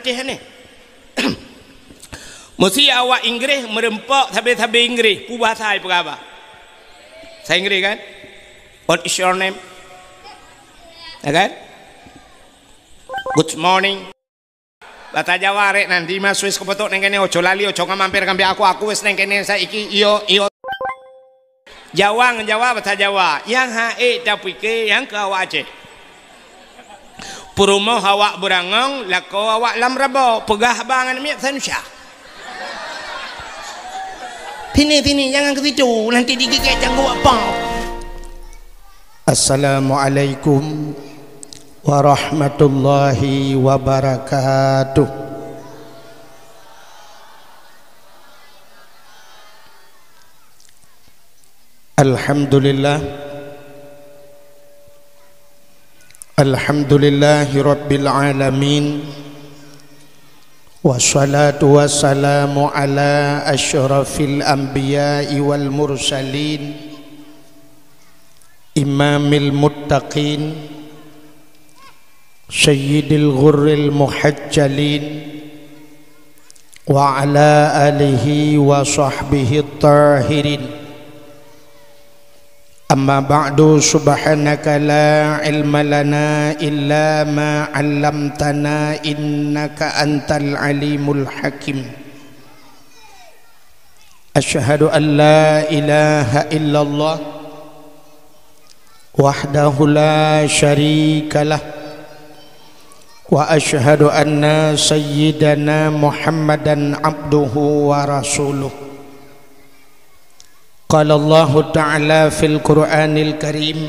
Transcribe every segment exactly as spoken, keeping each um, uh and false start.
Teh ni. Mesti awak Inggris meureumpok sabe-sabe Inggris, peue bahasa ipeugah haba. Bahasa Inggris kan? What is your name? Ya kan? Good morning. Bahasa Jawa rek nanti mas wis kepetok neng kene oco lali oco ngamamper kambi aku aku wis neng kene saiki iyo iyo. Jawa ngon Jawa bahasa Jawa. Nyang ha'e tapike nyang keu awak Aceh. Peurumoh awak beurangong, lakoe awak lam rabo, peugah haba ngon miet sanusya. Sini, sini, jangan ke situ, nanti digigit cangguh apa. Assalamualaikum warahmatullahi wabarakatuh. Alhamdulillah. Alhamdulillahi rabbil alamin. Wassalatu wassalamu ala asyrafil anbiya'i wal mursalin. Imamil muttaqin. Sayyidil ghurril muhajjalin wa ala alihi wa sahbihi tahirin. Amma ba'du, subhanaka la ilma lana illa ma 'allamtana innaka antal alimul hakim. Asyhadu an la ilaha illallah wahdahu la syarikalah, wa asyhadu anna sayyidana Muhammadan abduhu wa rasuluh. Qala Allahu ta'ala fil Qur'anil Karim,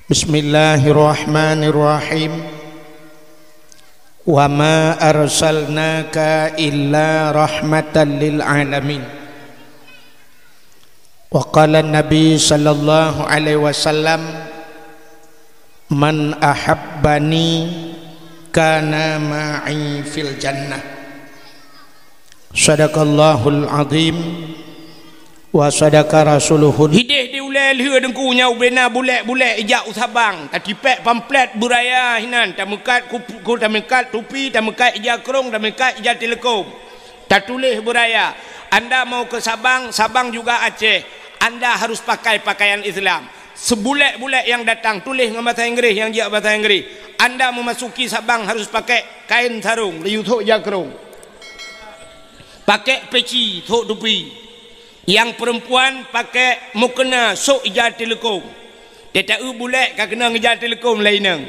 Bismillahirrahmanirrahim. Wa ma arsalnaka illa rahmatan lil alamin. Wa qala Nabi sallallahu alaihi wasallam, "Man ahabbani kana ma'i fil jannah." Sadaqallahul azim wa sadaqa rasuluhul. Hideh di ulèe lheueh Teungku nyan ubena bulèk-bulèk ijak u Sabang, tatipèk pamflet beuraya hinan, tameukat ku, ku, tameukat tupi, tameukat ija krông, tameukat ija teuleukom. Tatuléh beuraya, "Anda mau ke Sabang, Sabang juga Aceh, Anda harus pakai pakaian Islam." Seubulèk-bulèk nyang datang tuléh ngon basa Inggréh, nyang jijak basa Inggréh, "Anda memasuki Sabang harus pakai kain sarung, laju sôk ija krông. Pakai peci, sôk tupi. Nyang peurempuan pakai mukena, sôk ija teuleukom." Teuta eu bulèk ka keunong ija teuleukom lé inong.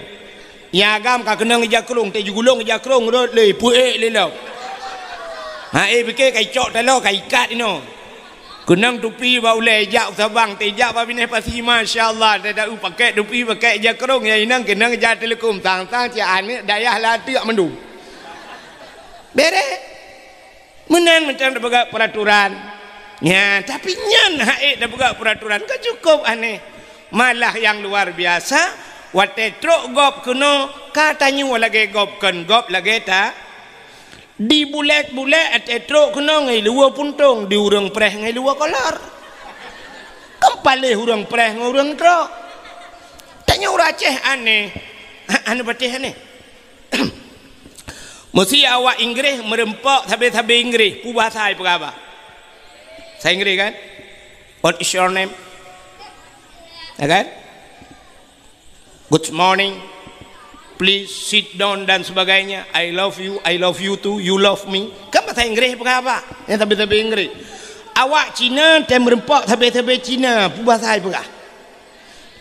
Nyang agam ka keunong ija krông, teuta jigulong ija krông rhot lé, peuék lé lom. Ha, eh, pike ka icok taloe ka ikat inoe. Keunong tupi bak ulèe, ijak u Sabang, teuta ijak bak binéh pasi, masya Allah, teuta eu pakai tupi, pakai ija krông, nyang inong keunong ija teuleukom, sang-sang cit aneuk dayah lateuk mandum. Bèrèh. Meunan mantong tapeugah peuraturan. Nya, tapi nyan hak ék tapeugah peuraturan ka cukup aneh. Malah nyang luar biasa, watèe trok gob keunoe ka tanyoe lagèe gob kon gob lagèe ta. Di bulèk-bulèk watèe trok keunoe ngon luwa puntông, di ureueng preh ngon luwa kolor. Kan paléh ureueng preh ngon ureueng trok. Tanyoe ureueng Aceh aneh. Aneh patéh aneh. Meusi awak Inggréh meureumpok sabe-sabe Inggréh, peue bahasa ipeugah haba? Bahasa Inggréh kan? What is your name? Ya kan? Good morning. Please sit down dan sebagainya. I love you, I love you too, you love me. Kan bahasa Inggréh ipeugah haba? Nyang sabe-sabe Inggréh. Awak Cina tém meureumpok sabe-sabe Cina, peue bahasa ipeugah?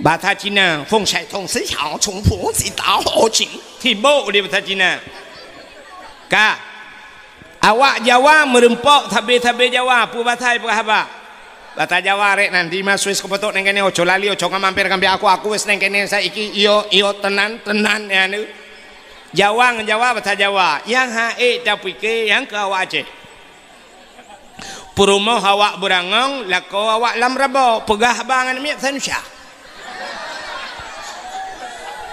Bahasa Cina, feng shui tong si hao chung fu si dao ho qing. Sibok di bahasa Cina. Ka. Awak Jawa meureumpok sabe-sabe Jawa, peue bahasa ipeugah haba? Bahasa Jawa rek nanti mas wis kepetok neng kene oco lali oco ngamamper kambi aku, aku wis neng kene saiki iyo, iyo tenan, tenan ya nu. Jawa ngon Jawa bahasa Jawa, nyang hak ék tapike nyang keu awak Aceh. Peurumoh awak beurangong, lakoe awak lam rabo, peugah haba ngon miet sanusya.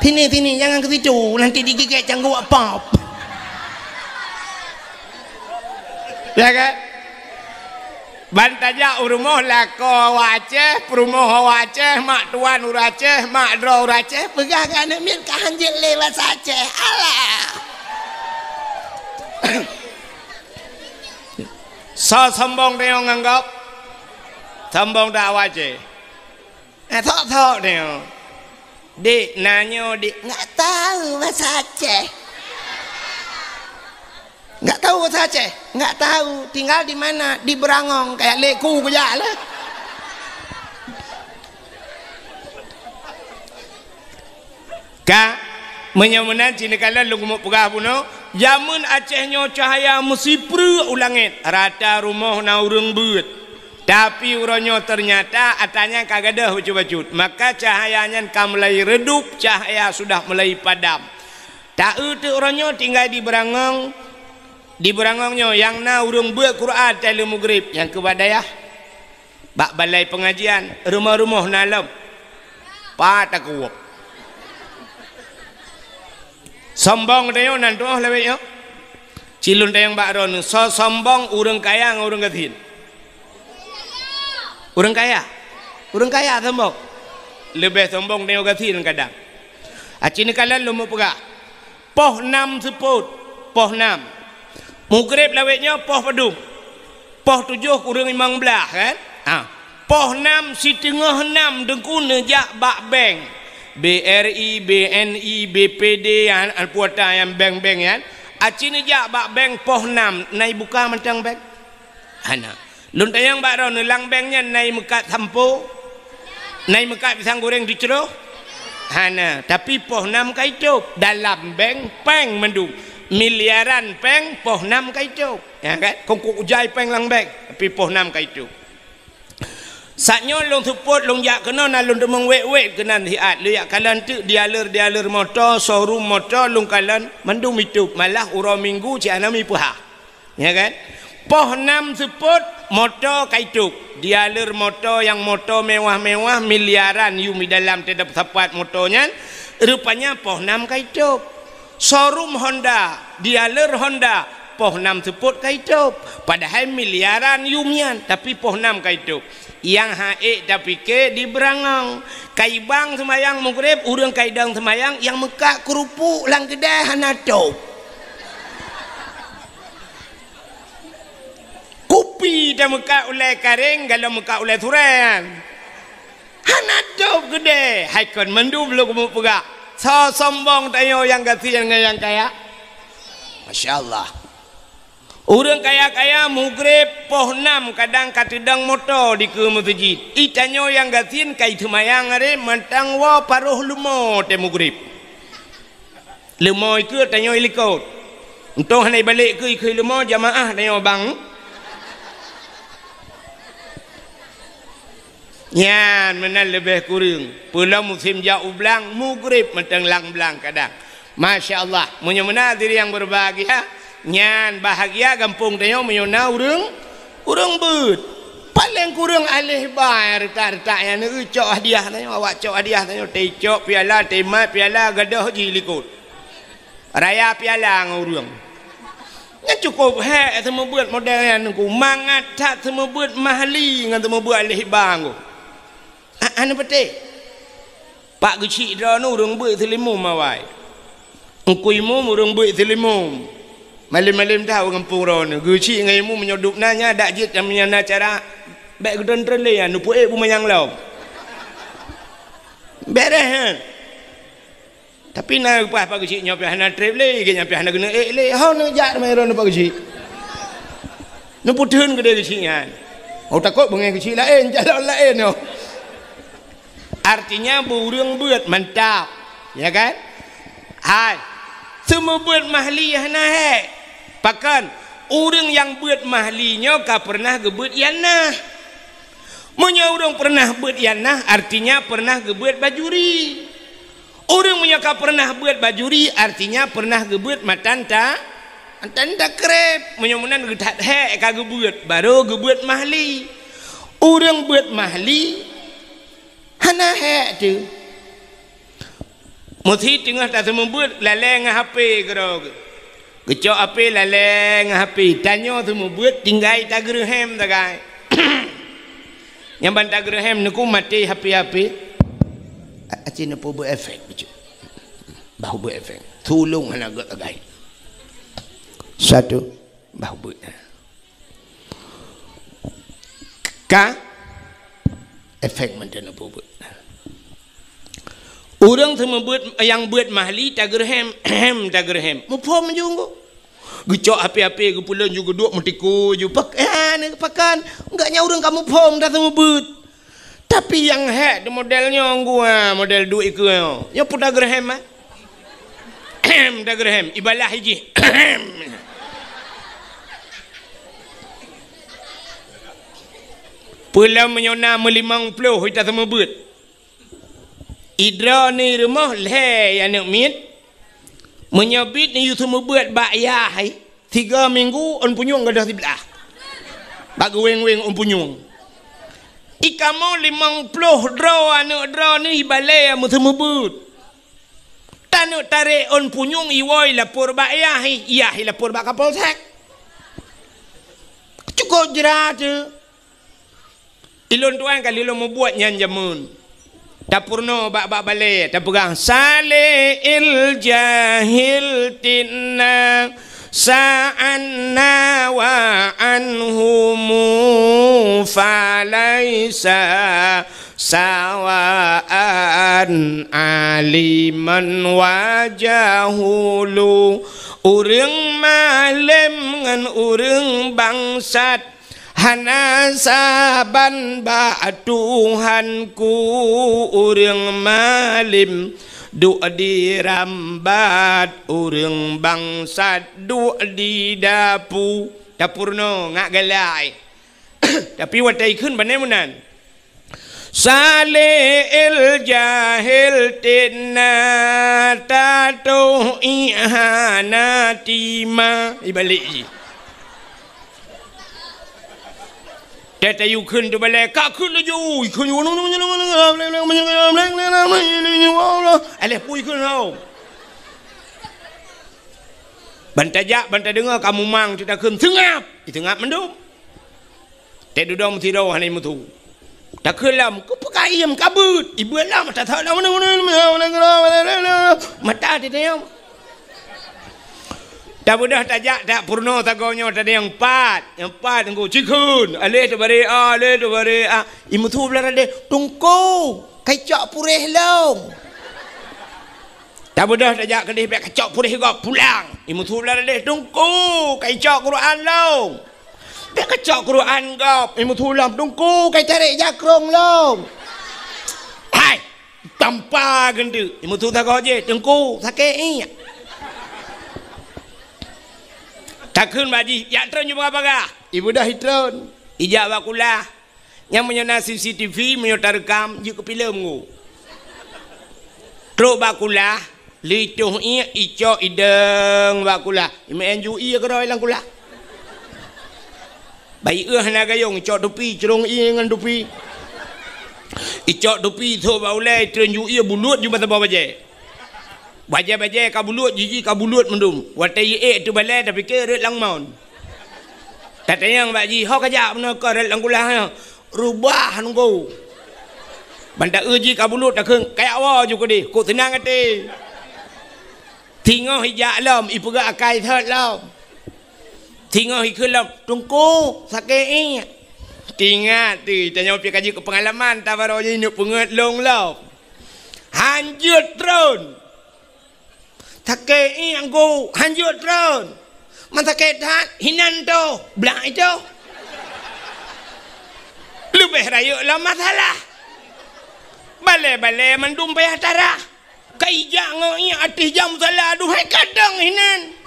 Sini, sini, jangan ke situ, nanti digigit cangguh pop. Ya kan? Ban tajak u rumoh lakoe awak Aceh, peurumoh awak Aceh, mak tuan ureueng Aceh, mak droe ureueng Aceh, peugah keu aneuk miet ka hanjeuet lé basa Aceh. Alah! Soe sombong tanyoe ngon gob? Sombong dak awak Aceh? Eh, sok-sok tanyoe. Dek, na nyoe, Dek. Nggak tahu bahasa Aceh. Nggak tahu bahasa Aceh? Nggak tahu. Tinggal di mana? Di Berangong. Kayak leku kujak lah. Ka, meunyoe meunan, ci neukalon lôn keumeung peugah bunoe, jameun Aceh nyoe cahya meusipreuk u langét, rata rumoh na ureuëng beuet. Tapi uroe nyoe teunyata atra nyan ka gadôh bacut-bacut. Maka cahya nyan ka mulai redup, cahya sudah mulai padam. Ta-eu teuk uroe nyoe tinggai di Beurangong, di Beurangong nyoe nyang na ureuëng beuet Quran watée lheueh mugrib, nyang keu bak dayah. Bak balai peungajian, rumoh-rumoh na lom. Pat takeuwok. Sombong tanyoe nan tuoh lawét nyoe. Ci lôn tanyong bak droeneuh, soe sombong ureuëng kaya ngon ureuëng gasien? Ureuëng kaya. Ureuëng kaya sombong. Leubeh sombong tanyoe gasien kadang. Aci neukalon lôn meupeugah. Poh nam seupôt, poh nam. Mugrib lawét nyoe poh padum? Poh tujoh kureueng limong blaih, kan? Ha. Poh nam, siteungoh nam Teungku neujak bak bank. B R I, B N I, B P D, an, an puata nyang bank-bank nyan. Aci neujak bak bank poh nam, na ibuka mantong bank? Hana. Lôn tanyong bak droeneuh, lam bank nyan na imeukat sampo? Na imeukat pisang goreng teucroh? Hana. Tapi poh nam ka itôb. Dalam bank, péng mandum. Miliaran péng, poh nam ka itôb. Ya kan? Kongkong ujai péng lam bank, tapi poh nam ka itôb. Saat nyoe lôn seupôt, lôn jak keunoe, na lôn teumeung wét-wét keunan siat. Lôn jak kalon teuk dealer-dealer moto, showroom moto, lôn kalon mandum itôb. Malah uroe Minggu cit hana mipeuhah. Ya kan? Poh nam seupôt, moto ka itôb. Dealer moto nyang moto mewah-mewah, miliaran yum di dalam teuh sapat moto nyan, rupanya poh nam ka itôb. Showroom Honda, dealer Honda, poh nam seupôt ka itôb. Padahai miliaran yum nyan, tapi poh nam ka itôb. Nyang han ék tapike di Beurangong. Ka ibang seumayang mugrib, ureuëng ka idong seumayang, nyang meukat keurupuk lam keudè hana tôb. Kupi tameukat ulée karéng, galom meukat ulée surée nyan. Hana tôb keudè, hai kon mandum lôn keumeung peugah. Soe sombong tanyoe nyang gasien ngon nyang kaya? Masya Allah. Ureuëng kaya-kaya mugrib poh nam kadang ka teudong moto dikeue meuseujid. I tanyoe nyang gasien ka iseumayang aré mantong woe paroh leumo teuh mugrib. Leumo ikeue tanyoe ilikot. Untông hana ibalek keue ikeue leumo jamaah tanyoe bang. Nyan meunan leubeh kureueng. Peulom musém jak u blang, mugrib mantong lam blang kadang. Masya Allah, meunyoe meunan hadirin yang berbahagia, nyan bahagia gampông tanyoe meunyoe na ureuëng, ureuëng beuet. Paleng kureueng aléh ba retak-retak nyan, neucok hadiah tanyoe, awak cok hadiah tanyoe, teucok piala, teumat piala, gadôh jih likot. Raya piala ngon ureuëng. Nyan cukôp hék seumeubeuet model nyan Teungku, mangat that seumeubeuet mahli ngon seumeubeuet aléh ba Teungku. A, hana peutéh. Pak Geuchik droeneuh ureuëng beuet seulimum awai. Teungku Imum ureuëng beuet seulimum. Malém-malém that u gampông droeneuh. Geuchik ngon Imum meunyoe dub na nyan dak jeuet nyang na cara bék geutreun-treun lé nyan, neupeuék beumanyang lom. Beres nyan. Tapi na leupah Pak Geuchik nyoe pih hana treb lé, gét nyan pih hana keuneuk ék lé. Ho neujak teuma droeneuh Pak Geuchik. Neupeutheun keudéh Geuchik nyan. Oh, takot beungéh Geuchik laén, calon laén nyoe. Artinya, beu ureuëng beuet mantap. Ya kan? Hai. Seumeubeuet mahli hana hék. Pakon? Ureuëng nyang beuet mahli nyoe ka peureunah geubeuet ianah. Meunyoe ureuëng peureunah beuet ianah, artinya peureunah geubeuet bajuri. Ureuëng meunyoe ka peureunah beuet bajuri, artinya peureunah geubeuet matan ta-, matan takreb. Meunyoe meunan geuthat hék ka geubeuet, barô geubeuet mahli. Ureuëng beuet mahli, hana hék teuh. Meusi teungoh taseumeubeuet lalée ngon H P keudroe geuh. Geucok H P lalée ngon H P, tanyoe seumeubeuet tinggai tageureuhem sagai. Nyang ban tageureuhem neuku maté H P-H P. A-, aci neupeubuet efek bacut. Bah buet efek. Tulông hana gét sagai. Satu, bah buet. Ka efek mantong na peubuet. Ureuëng seumeubeuet nyang beuet mahli tageureuhem, hem tageureuhem. Muphom ju ngon. Geucok api-api geupulan ju geuduek meutiku ju pak, eh, ni pakan. Enggak nya ureuëng ka muphom dah seumeubeuet. Tapi nyang hék di model nyoe gua, model duek ikeu nyoe. Nyoe pun tageureuhem, eh. Tageureuhem, ibalah iji. Peulom meunyoe na meulimong ploh ita seumeubeuet. Idroe ni rumoh lhée aneuk miet. Meunyoe bit ni yue seumeubeuet bak yah hai, tiga minggu ôn punyueng gadôh siblah. Bak geuweng-weng ôn punyueng. Ikamoe limong ploh droe aneuk droe ni ibalée meuseumeubeuet. Taneuk tarek ôn punyueng iwoe lapor bak yah hai, yah hai lapor bak Kapolsek. Cukup jrat tu. Ilôn tuan ka lilôn mubuet nyan jameun. Tapeurunoe bak-bak balée, tapeugah, "Saleh il jahil tinna sa'anna wa anhumu falaisa sawa'an aliman wa jahulu." Ureuëng malem ngon ureuëng bangsat hana saban bak Tuhanku, ureuëng malem duek dirambat, ureuëng bangsat duek didapu. Tapeurunoe ngat galai. Tapi watée ikheun bane meunan. Saleh il jahil tinna tatoh ihana tima. Ibalek ji. Tatayu kheun tu balai, ka kheun laju. Ikheun, alah pui kheun tau. Bantajak, bantadeungoe, ka mumang, takheun, "Seungab!" Iteungab mandum. Teududoe meusidroe hana imeuthu. Takheun lom, "Keupeue ka iem kabeuet?" Ibeuet lom, mata that lom. Mata teuteum. Tabeudôh tajak, tak peurunoe sagoe nyoe tadi nyang pat. Nyang pat teungku, cikheun. Aleh teubari a, aleh teubari a. Imeuthu blah radeh, "Teungku, kacok puréh lom." Tabeudôh tajak keudeh bèk kacok puréh gob pulang. Imeuthu blah radeh, "Teungku, kacok Quran lom." Bèk kacok Quran gob, imeuthu lom, "Teungku, katarek jakrong lom." Hai, tampa geunteuk, imeuthu sagoe jih, "Teungku, sakét iek." Takheun bak jih, "Jak treun ju bagah-bagah." Ibeudôh itreun, ijak bak kulah. Nyan meunyoe na C C T V, meunyoe tareukam, jeuet keu filem ngu. Trok bak kulah, lheuh itoh iek, icok idong bak kulah. Imeu'en ju iek keudroe lam kulah. Bayeue hana gayong, icok tupi, crông iek ngon tupi. Icok tupi, ithok bak ulée, itreun ju iek, bulut ju bak saboh bajée. Bajée-bajée ka bulut, jiji ka bulut mandum. Watée iek teubalée, tapike rot lam mon. Tatanyong bak jih, "Ho kajak meunoe kah rot lam kulah nyoe?" "Reubah nunggu." Ban taeu jih ka bulut, takheun, "Kajak woe ju keudeh, kok seunang até." Singoh ijak lom, ipeugah akai thot lom. Singoh ikheun lom, "Teungku, sakét iek." Teuingat teuh, tanyoe pih ka jeuet keu peungalaman, tabaroe jih neuk peungeut lôn lom. Hanjeuet treun. Sakét iek ngon hanjeuet treun. Man sakét that, hinan toh, blak itoh. Leubeh rayeuk lam masalah. Balée-balée mandum payah tarah. Ka ijak ngon iek ateueh jam musala, aduhai kadang hinan.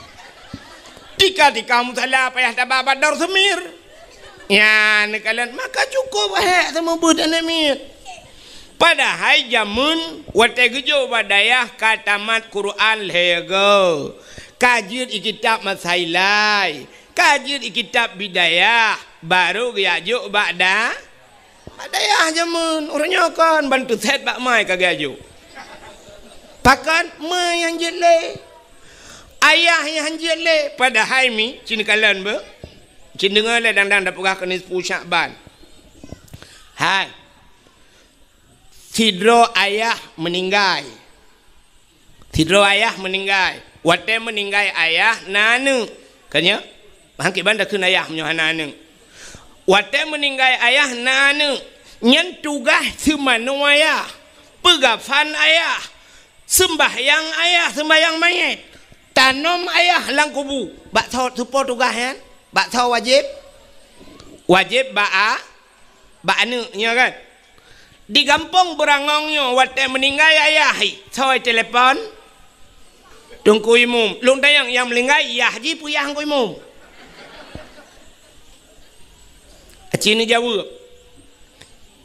Tika-tika musala payah taba bak dor seumir. Nyan neukalon, maka cukup hék seumeubeuet aneuk miet. Padahai jameun watée geujok bak dayah ka tamat Quran lhée goe. Ka jeuet i kitab Masailai, ka jeuet i kitab Bidayah, barô geujak jok bak da-, bak dayah jameun. Ureuëng nyoe kon bantu set bak mai ka geujak jok. Pakon ma nyang jeuet lé? Ayah nyang jeuet lé, padahai mi, cit neukalon beuh. Cit neudeungoe lé dang-dang tapeugah keu nisfu Syakban. Hai. Sidroe ayah meuninggai. Sidroe ayah meuninggai. Watée meuninggai ayah na aneuk. Ka nyoe, han kiban takheun ayah meunyoe hana aneuk. Watée meuninggai ayah na aneuëk, nyan tugaih seumanoe ayah, peugafan ayah, seumbahyang ayah, seumbahyang manyét, tanom ayah lam kubu. Bak soe teupo tugaih nyan? Bak soe wajéb? Wajéb bak a-, bak aneuëk nyoe kan? Di gampông Beurangong nyoe watée meuninggai ayah, soe telepon? Teungku Imum. Lôn tanyong, nyang meuninggai yah jih peue yah Teungku Imum? Aci neujaweueb,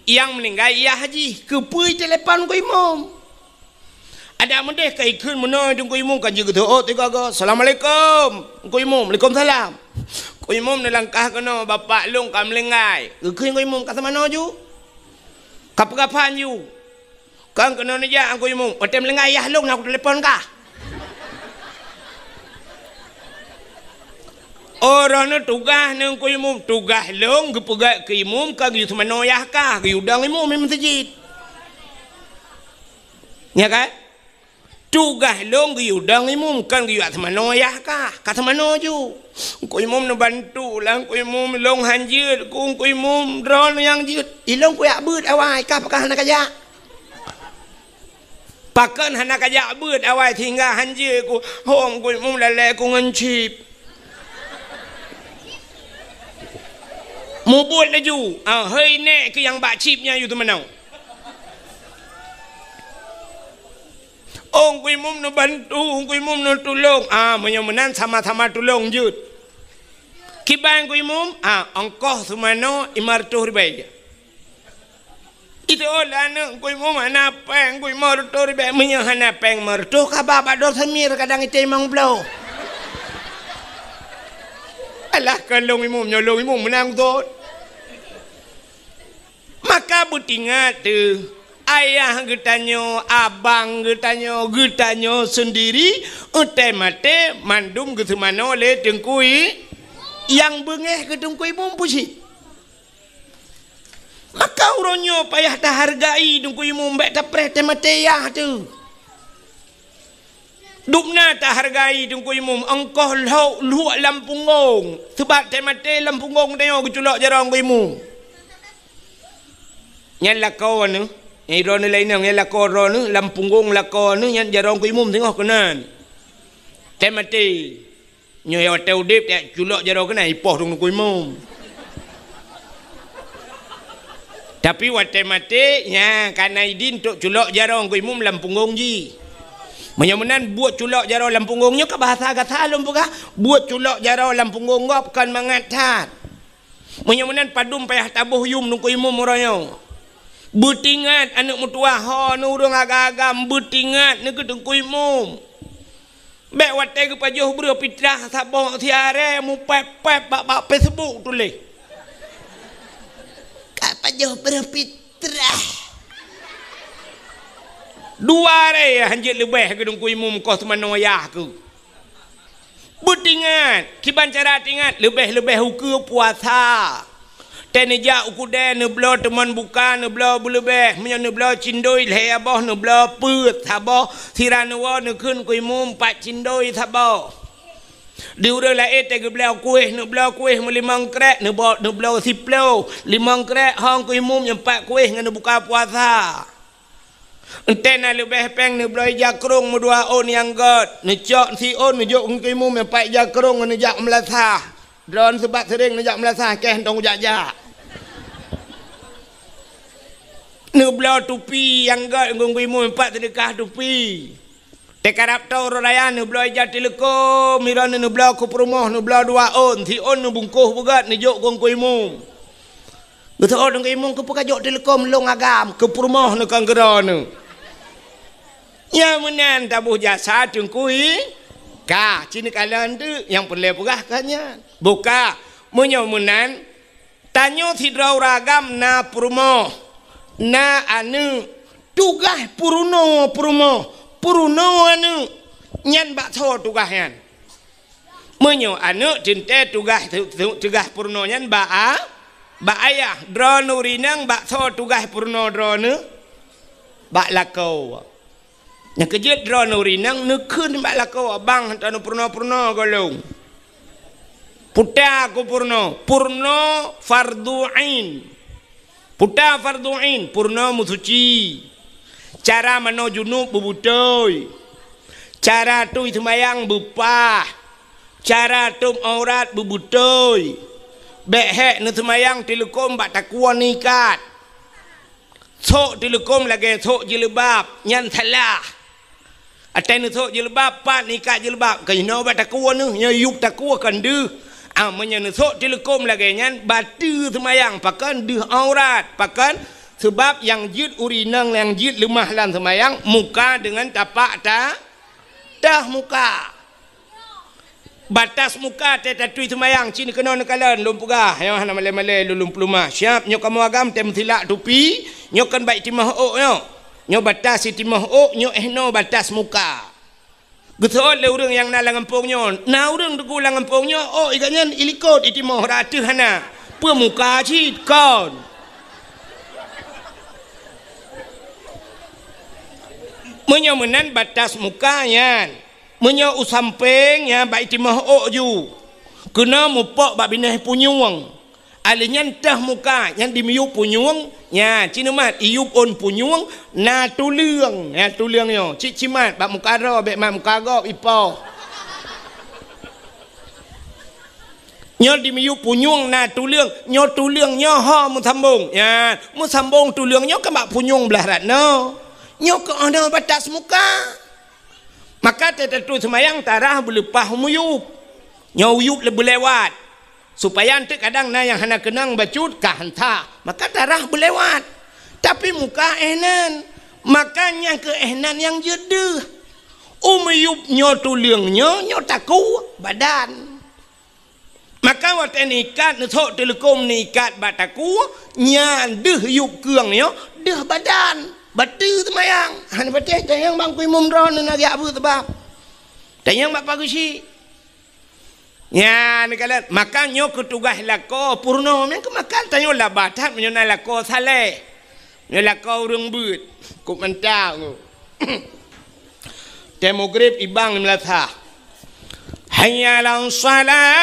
nyang meuninggai yah jih, keupeue telepon Teungku Imum? Adak meudeh ka ikheun meunoe Teungku Imum ka jeuet geuteuôt tiga-tiga. "Assalamualaikum." Teungku Imum, "Waalaikumsalam." Teungku Imum neulangkah keunoe, "Bapak lôn ka meulinggai." Geukheun Teungku Imum, "Ka seumanoe ju? Ka peugafan ju?" "Kon keunoe neujak Teungku Imum, watée meulinggai yah lôn na kutelepon kah." "Oh, droeneuh tugaih neuh Teungku Imum?" "Tugaih lôn geupeugét keu Imum, kon geuyue seumanoe yah kah, geuyue dong Imum di meuseujid." Nya kan? "Tugaih lôn geuyue dong Imum, kon geuyue jak seumanoe yah kah. Ka seumanoe ju." Teungku Imum neubantu lah, "Teungku Imum, lôn han jeuet ku Teungku Imum, droeneuh nyang jeuet." "Ilôn kujak beuet awai, kah pakon hana kajak?" "Pakon hana kajak beuet awai sehingga han jeuet ku?" "Hom Teungku Imum, lalée ku ngon chip." "Mubuet laju, ah, hei nèk keuh nyang bak chip nyan yue teumanoe." "Oh, Teungku Imum neubantu, Teungku Imum neutulông." "Ah, meunyoe meunan sama-sama tulông jeuet." "Kiban Teungku Imum?" "Ah, ongkoh seumanoe lima reutôh ribèe." "Itu oh, lôn aneuëk Teungku Imum hana péng, Teungku Imum reutôh ribèe." "Meunyoe hana péng lima reutôh, kaba bak Dor Samir kadang item limong ploh." "Alah, kon lôn Imum, nyoe lôn Imum meunan thon." Maka beutingat teuh, ayah geutanyoe, abang geutanyoe, geutanyoe seundiri, watée maté mandum geuseumanoe lé Teungku I-, nyang beungéh keu Teungku Imum peue cit. Maka uroe nyoe payah tahargai Teungku Imum, bék tapreh teumaté yah teuh. Dubna tahargai Teungku Imum, ongkoh lhok luek lam punggong. Sabab teumaté lam punggong tanyoe geuculok jaroe Teungku Imum. Nyan lakoe neuh, nyang droeneuh laén inong, nyan lakoe droeneuh, lam punggong lakoe neuh nyan jaroe Teungku Imum singoh keunan. Teumaté. Nyoe watée udeb, jak culok jaroe keunan ipoh Teungku Imum. Tapi watée maté, nya ka na idin untuk culok jaroe Teungku Imum lam punggong jih. Meunyoe meunan buet culok jaroe lam punggong nyoe ka bahasa gata lôn peugah, buet culok jaroe lam punggong gob kon mangat that. Meunyoe meunan padum payah taboh yum Teungku Imum uroe nyoe. Beutingat aneuëk meutuwah ho neuh ureuëng agam-agam, beutingat neuh keu Teungku Imum. Bék watée geupajoh breueh pitrah saboh siaré mupép-pép bak, bak Facebook tuléh. Ka pajoh breueh pitrah. Dua aré han jeuet leubeh keu Teungku Imum koh seumanoe yah keuh. Beutingat, kiban cara tingat, leubeh-leubeh ukeue puasa. Teuneujak u keudè neubloe teumon buka, neubloe beuleubeh, meunyoe neubloe cindoi lhée boh, neubloe peuet saboh, sira neuwoe neukheun Teungku Imum pat cindoi saboh. Di ureuëng laén teugeubloe kueh, neubloe kueh meulimong krek, neubo-, neubloe siploh, limong krek hong Teungku Imum nyan pat kueh ngon neubuka puasa. Enteuk na leubeh péng neubloe ija krong meudua ôn nyang gét, neucok siôn neujok Teungku Imum nyan pat ija krong ngon neujak meulasah. Droeneuh sabab seuréng neujak meulasah, keh hantong jak-jak. Neubloe tupi nyang gét ngon Teungku Imum nyan pat seudeukah tupi. Teukarab toe uroe raya neubloe ija teuleukom, miron neubloe keu peurumoh, neubloe dua ôn, siôn neubungkoh beugét neujok keu Teungku Imum. Geuteuôt Teungku Imum, keupeue kajok teuleukom lôn agam keu peurumoh neuh kon keu droeneuh. Nyang meunan taboh jasa Teungku I, ka, ci neukalon teuk nyang peureulée peugah ka nyan. Boh ka, meunyoe meunan, tanyoe sidroe ureuëng agam na peurumoh, na aneuëk, tugaih peurunoe peurumoh, peurunoe aneuëk, nyan bak soe tugaih nyan? Meunyoe aneuëk teuntée tugaih, tu-, tu-, tugaih peurunoe nyan bak a-, bak ayah, droeneuh ureuëng inong bak soe tugaih peurunoe droeneuh? Bak lakoe. Nyang keujeuet droeneuh ureuëng inong neukheun bak lakoe, "Bang, hana peurunoe-peurunoe gohlom." Puta ku purno, purno fardu ain. Puta fardu ain, purno meusuci. Cara manoe junub beubeutôi. Cara tui seumayang beupah. Cara tôb aurat beubeutôi. Bék hék neuseumayang teuleukom bak takue neuikat. Sok teuleukom lagée sok jilbab, nyan salah. Até neusok jilbab, pat neuikat jilbab, ka jinoe bak takue neuh, nyoe yup takue kon deuh. Ah, meunyoe neusok teuleukom lagée nyan, bateue seumayang, pakon deuh aurat, pakon? Sabab nyang jeuet ureueng inong nyang jeuet leumah lam seumayang, muka deungon tapak ta-, tah muka. Batas muka tée tatui seumayang, cit keunoe neukalon, lôn peugah, nyoe hana malée-malée lôn, lôn peulumah. Siab nyoe kamoe agam tée meusilak tupi, nyoe kon bak itimoh ôk nyoe. Nyoe batas itimoh ôk, nyoe eh noe batas muka. Geuseuôt lé ureuëng nyang na lam gampông nyoe, na ureuëng teungku lam gampông nyoe, ôk i gobnyan ilikot itimoh rata hana. Peue muka cit kon. Meunyoe meunan batas muka nyan. Meunyoe u sampéng, nyan bak itimoh ôk ju, keunoe mupok bak binéh punyueng. Alèh nyan teuh muka, nyan dimiyueb punyueng, nyan cit neumat iyueb ôn punyueng, na tuleueng, nyan tuleueng nyoe. Cit cimat bak muka droe, bék mat muka gob ipoh. Nyoe dimiyueb punyueng na tuleueng, nyoe tuleueng nyoe ho meusambong. Nyan, meusambong tuleueng nyoe kan bak punyueng blaih rat nyoe. Nyoe keuh na batas muka. Maka teutatui seumayang tarah beuleupah u miyueb. Nyoe u yueb le-, beulewat. Supaya eunteuk kadang na nyang hana keunong bacut ka hanta. Maka tarah beulewat. Tapi muka eh nan. Maka nyang keu eh nan nyang jeuet deuh. U miyueb nyoe tuleueng nyoe, nyoe takue badan. Maka watée neuikat, neusok teuleukom neuikat bak takue, nyan deuh yueb keueng nyoe, deuh badan, bateue seumayang. Hana patéh tanyong bang kui mum droe neuh na geujak beuet sabab. Tanyong bak pageusyi. Nyan neukalon, maka nyoe keuh tugaih lakoe peurunoe, meunan keuh maka tanyoe labah that meunyoe na lakoe saleh. Nyoe lakoe ureuëng beuet, kok mantap nyoe. Tée mugrib ibang meulasah. Hayya 'alas shalah.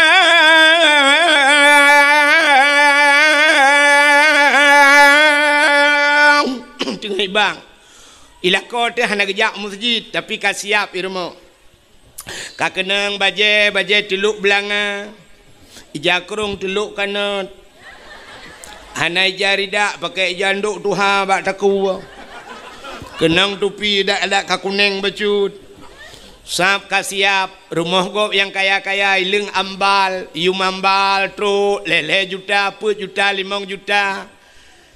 Teungoh ibang. Ilakoe teuh hana geujak meuseujid, tapi ka siab i rumoh. Ka keunong bajée, bajée teulok beulanga, ija krong teulok kanot. Hana ija ridak, pakai ija ndok tuha bak takue. Keunong tupi dak-dak ka kuneng bacut. Sab ka siab, rumoh gob nyang kaya-kaya, ileueng ambal, yum ambal trok, lhée-lhée juta, peuet juta, limong juta.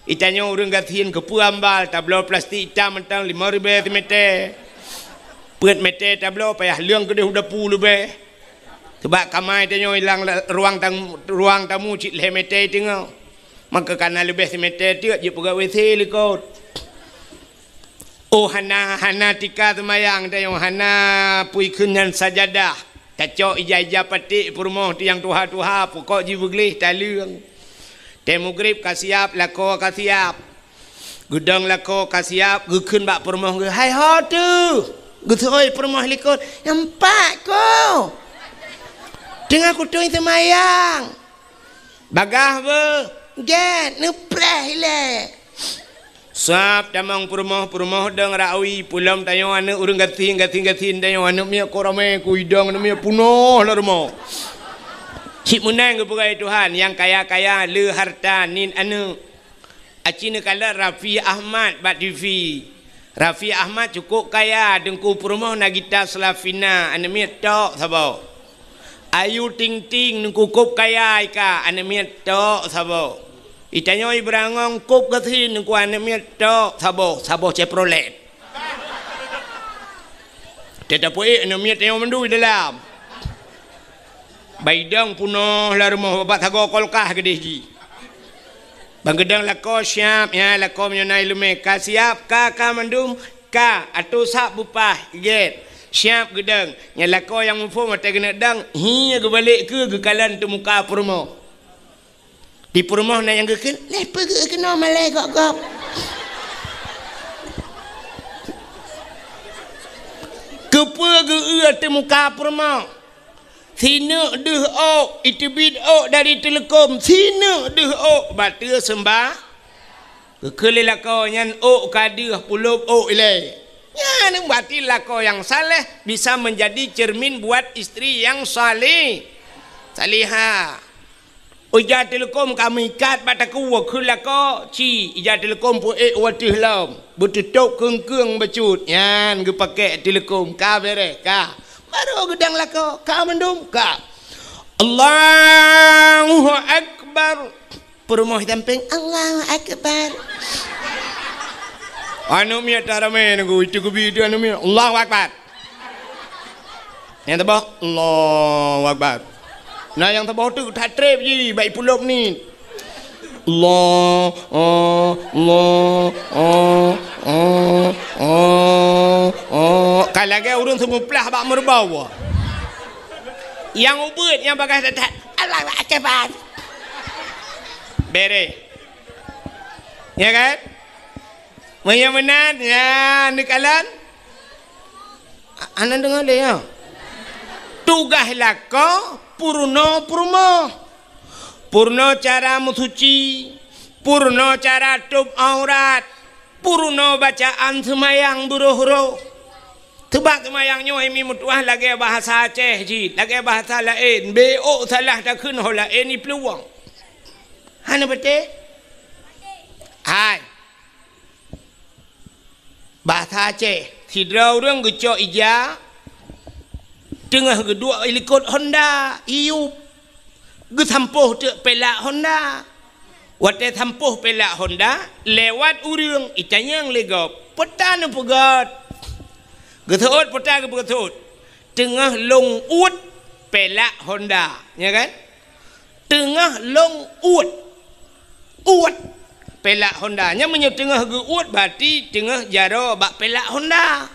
Itanyoe ureuëng gasien keupeue ambal, tabloe plastik itam mantong limong ribée simètè. Peuet mètè tabloe payah leueng keudeh u dapu leubeh. Sabab kama itanyoe ilang la-, ruang tam-, ruang tamu cit lhée mètè teungoh. Maka kana leubeh simètè teuk jeuet peugah WC likot. Oh, hana, hana tika seumayang tanyoe, hana pui kheun nyan sajadah. Tacok ija-ija paték peurumoh tu nyang tuha-tuha, pukok jih beugleh taleueng. Tée mugrib ka siab, lakoe ka siab. Geudong lakoe ka siab, geukheun bak peurumoh geuh, "Hai ho teuh?" Geuseuôt peurumoh likot, "Nyan pat ko. Teungoh kutui seumayang." Bagah beuh, gét, neupreh ilée. Sab tamong peurumoh, peurumoh dong rawi, pulom tanyoe aneuëk ureuëng gasien, gasien-gasien tanyoe aneuëk miet ko ramé, ku idong aneuëk miet punoh lam rumoh. Cit meunan geupeugah Tuhan, nyang kaya-kaya le harta nit aneuëk. Aci neukalon Raffi Ahmad bak TV. Raffi Ahmad cukôp kaya, teungku peurumoh Nagita Slavina, aneuëk miet tok saboh. Ayu Ting Ting, teungku kôp kaya ika, aneuëk miet tok saboh. Itanyoe Ibrangong kôp gasien, teungku aneuëk miet tok saboh, saboh Chevrolet. Teuh tapeuék aneuëk miet tanyoe mandum dalam. Baidong punoh lam rumoh, babah sagoe kulkas keudeh jih. Ban geudong lakoe siab, ya, lakoe meunyoe na iéleumé ka siab, ka, ka mandum, ka, atô sab beupah, gét. Siab geudong, nyan lakoe nyang muphom watée keuneuk dong, hi geubalek keu geukalon teumuka peurumoh. Di peurumoh na nyang geukheun, "Lé peugeuh keunoe malée gob-gob." Keupeue geu-eu teumuka peurumoh? Sineuk deuh ôk, iteubiet ôk dari teuleukom, sineuk deuh ôk, bateue seumbah. Geukheun lé lakoe nyan ôk ka deuh, pulop ôk ilée. Nyan berarti lakoe nyang saleh bisa menjadi cermin buat istri yang saleh-, salihah. Ija teuleukom ka meuikat bak takue, kheun lakoe, ci, ija teuleukom peuék u ateueh lom, beuteutôb keung-keung bacut, nyan geupakèk teuleukom, ka bèrèh, ka. Barô geudang lakoe, ka mandum, ka. Allahu Akbar. Peurumoh sampéng, Allahu Akbar. Aneuk miet taramé nunggu, itu geubi itu aneuk miet, Allahu Akbar. Nyang teuboh, Allahu Akbar. Nah, nyang teuboh tu that trép jih, bak ipulop ni. Allah, oh, Allah, oh, oh, oh, oh. Ka lagèe ureueng seumuplah bak meureubau. Nyang ubeuet, nyang bagaih that-that, Allahu Akbar. Bèrèh. Ya kan? Meunyoe meunan, ya, neukalon. A-, hana deungoe lé, ya. Tugaih lakoe peurunoe peurumoh. Peurunoe cara meusuci, peurunoe cara tôb aurat, peurunoe bacaan seumayang beuroh-roh. Teubak seumayang nyoe, hai mi meutuah, lagèe bahasa Aceh jih, lagèe bahasa laén. Bèk ôk salah takheun ho laén iplueng. Hana patéh? Hai. Bahasa Aceh, sidroe ureueng geucok ija, teungoh geuduek i likot honda, iyup, geusampôh teuk pèlak honda. Watèe sampôh pèlak honda, lewat ureueng, itanyong lé gob, "Peue ta neupeugöt?" Geuseuôt peue ta geupeugöt? "Teungoh lôn uet pèlak honda." Nya kan? Teungoh lôn uet. Uet pèlak honda. Nyan meunyoe teungoh geuuet, berarti teungoh jaroe bak pèlak honda.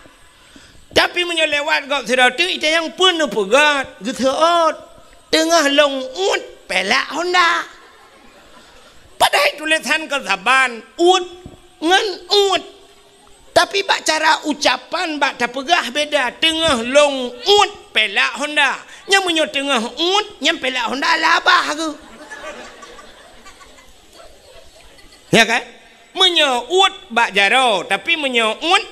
Tapi meunyoe lewat gob sidroe teuk, itanyong, "Peue neupeugöt?" Geuseuôt, "Teungoh lôn uet pèlak honda." Padahai tulésan kon saban, uet ngon uet. Tapi bak cara ucapan, bak tapeugah beda, "Teungoh lôn uet pèlak honda." Nyan meunyoe teungoh uet, nyan pèlak honda labah geuh. Ya kan? Meunyoe uet bak jaroe, tapi meunyoe uet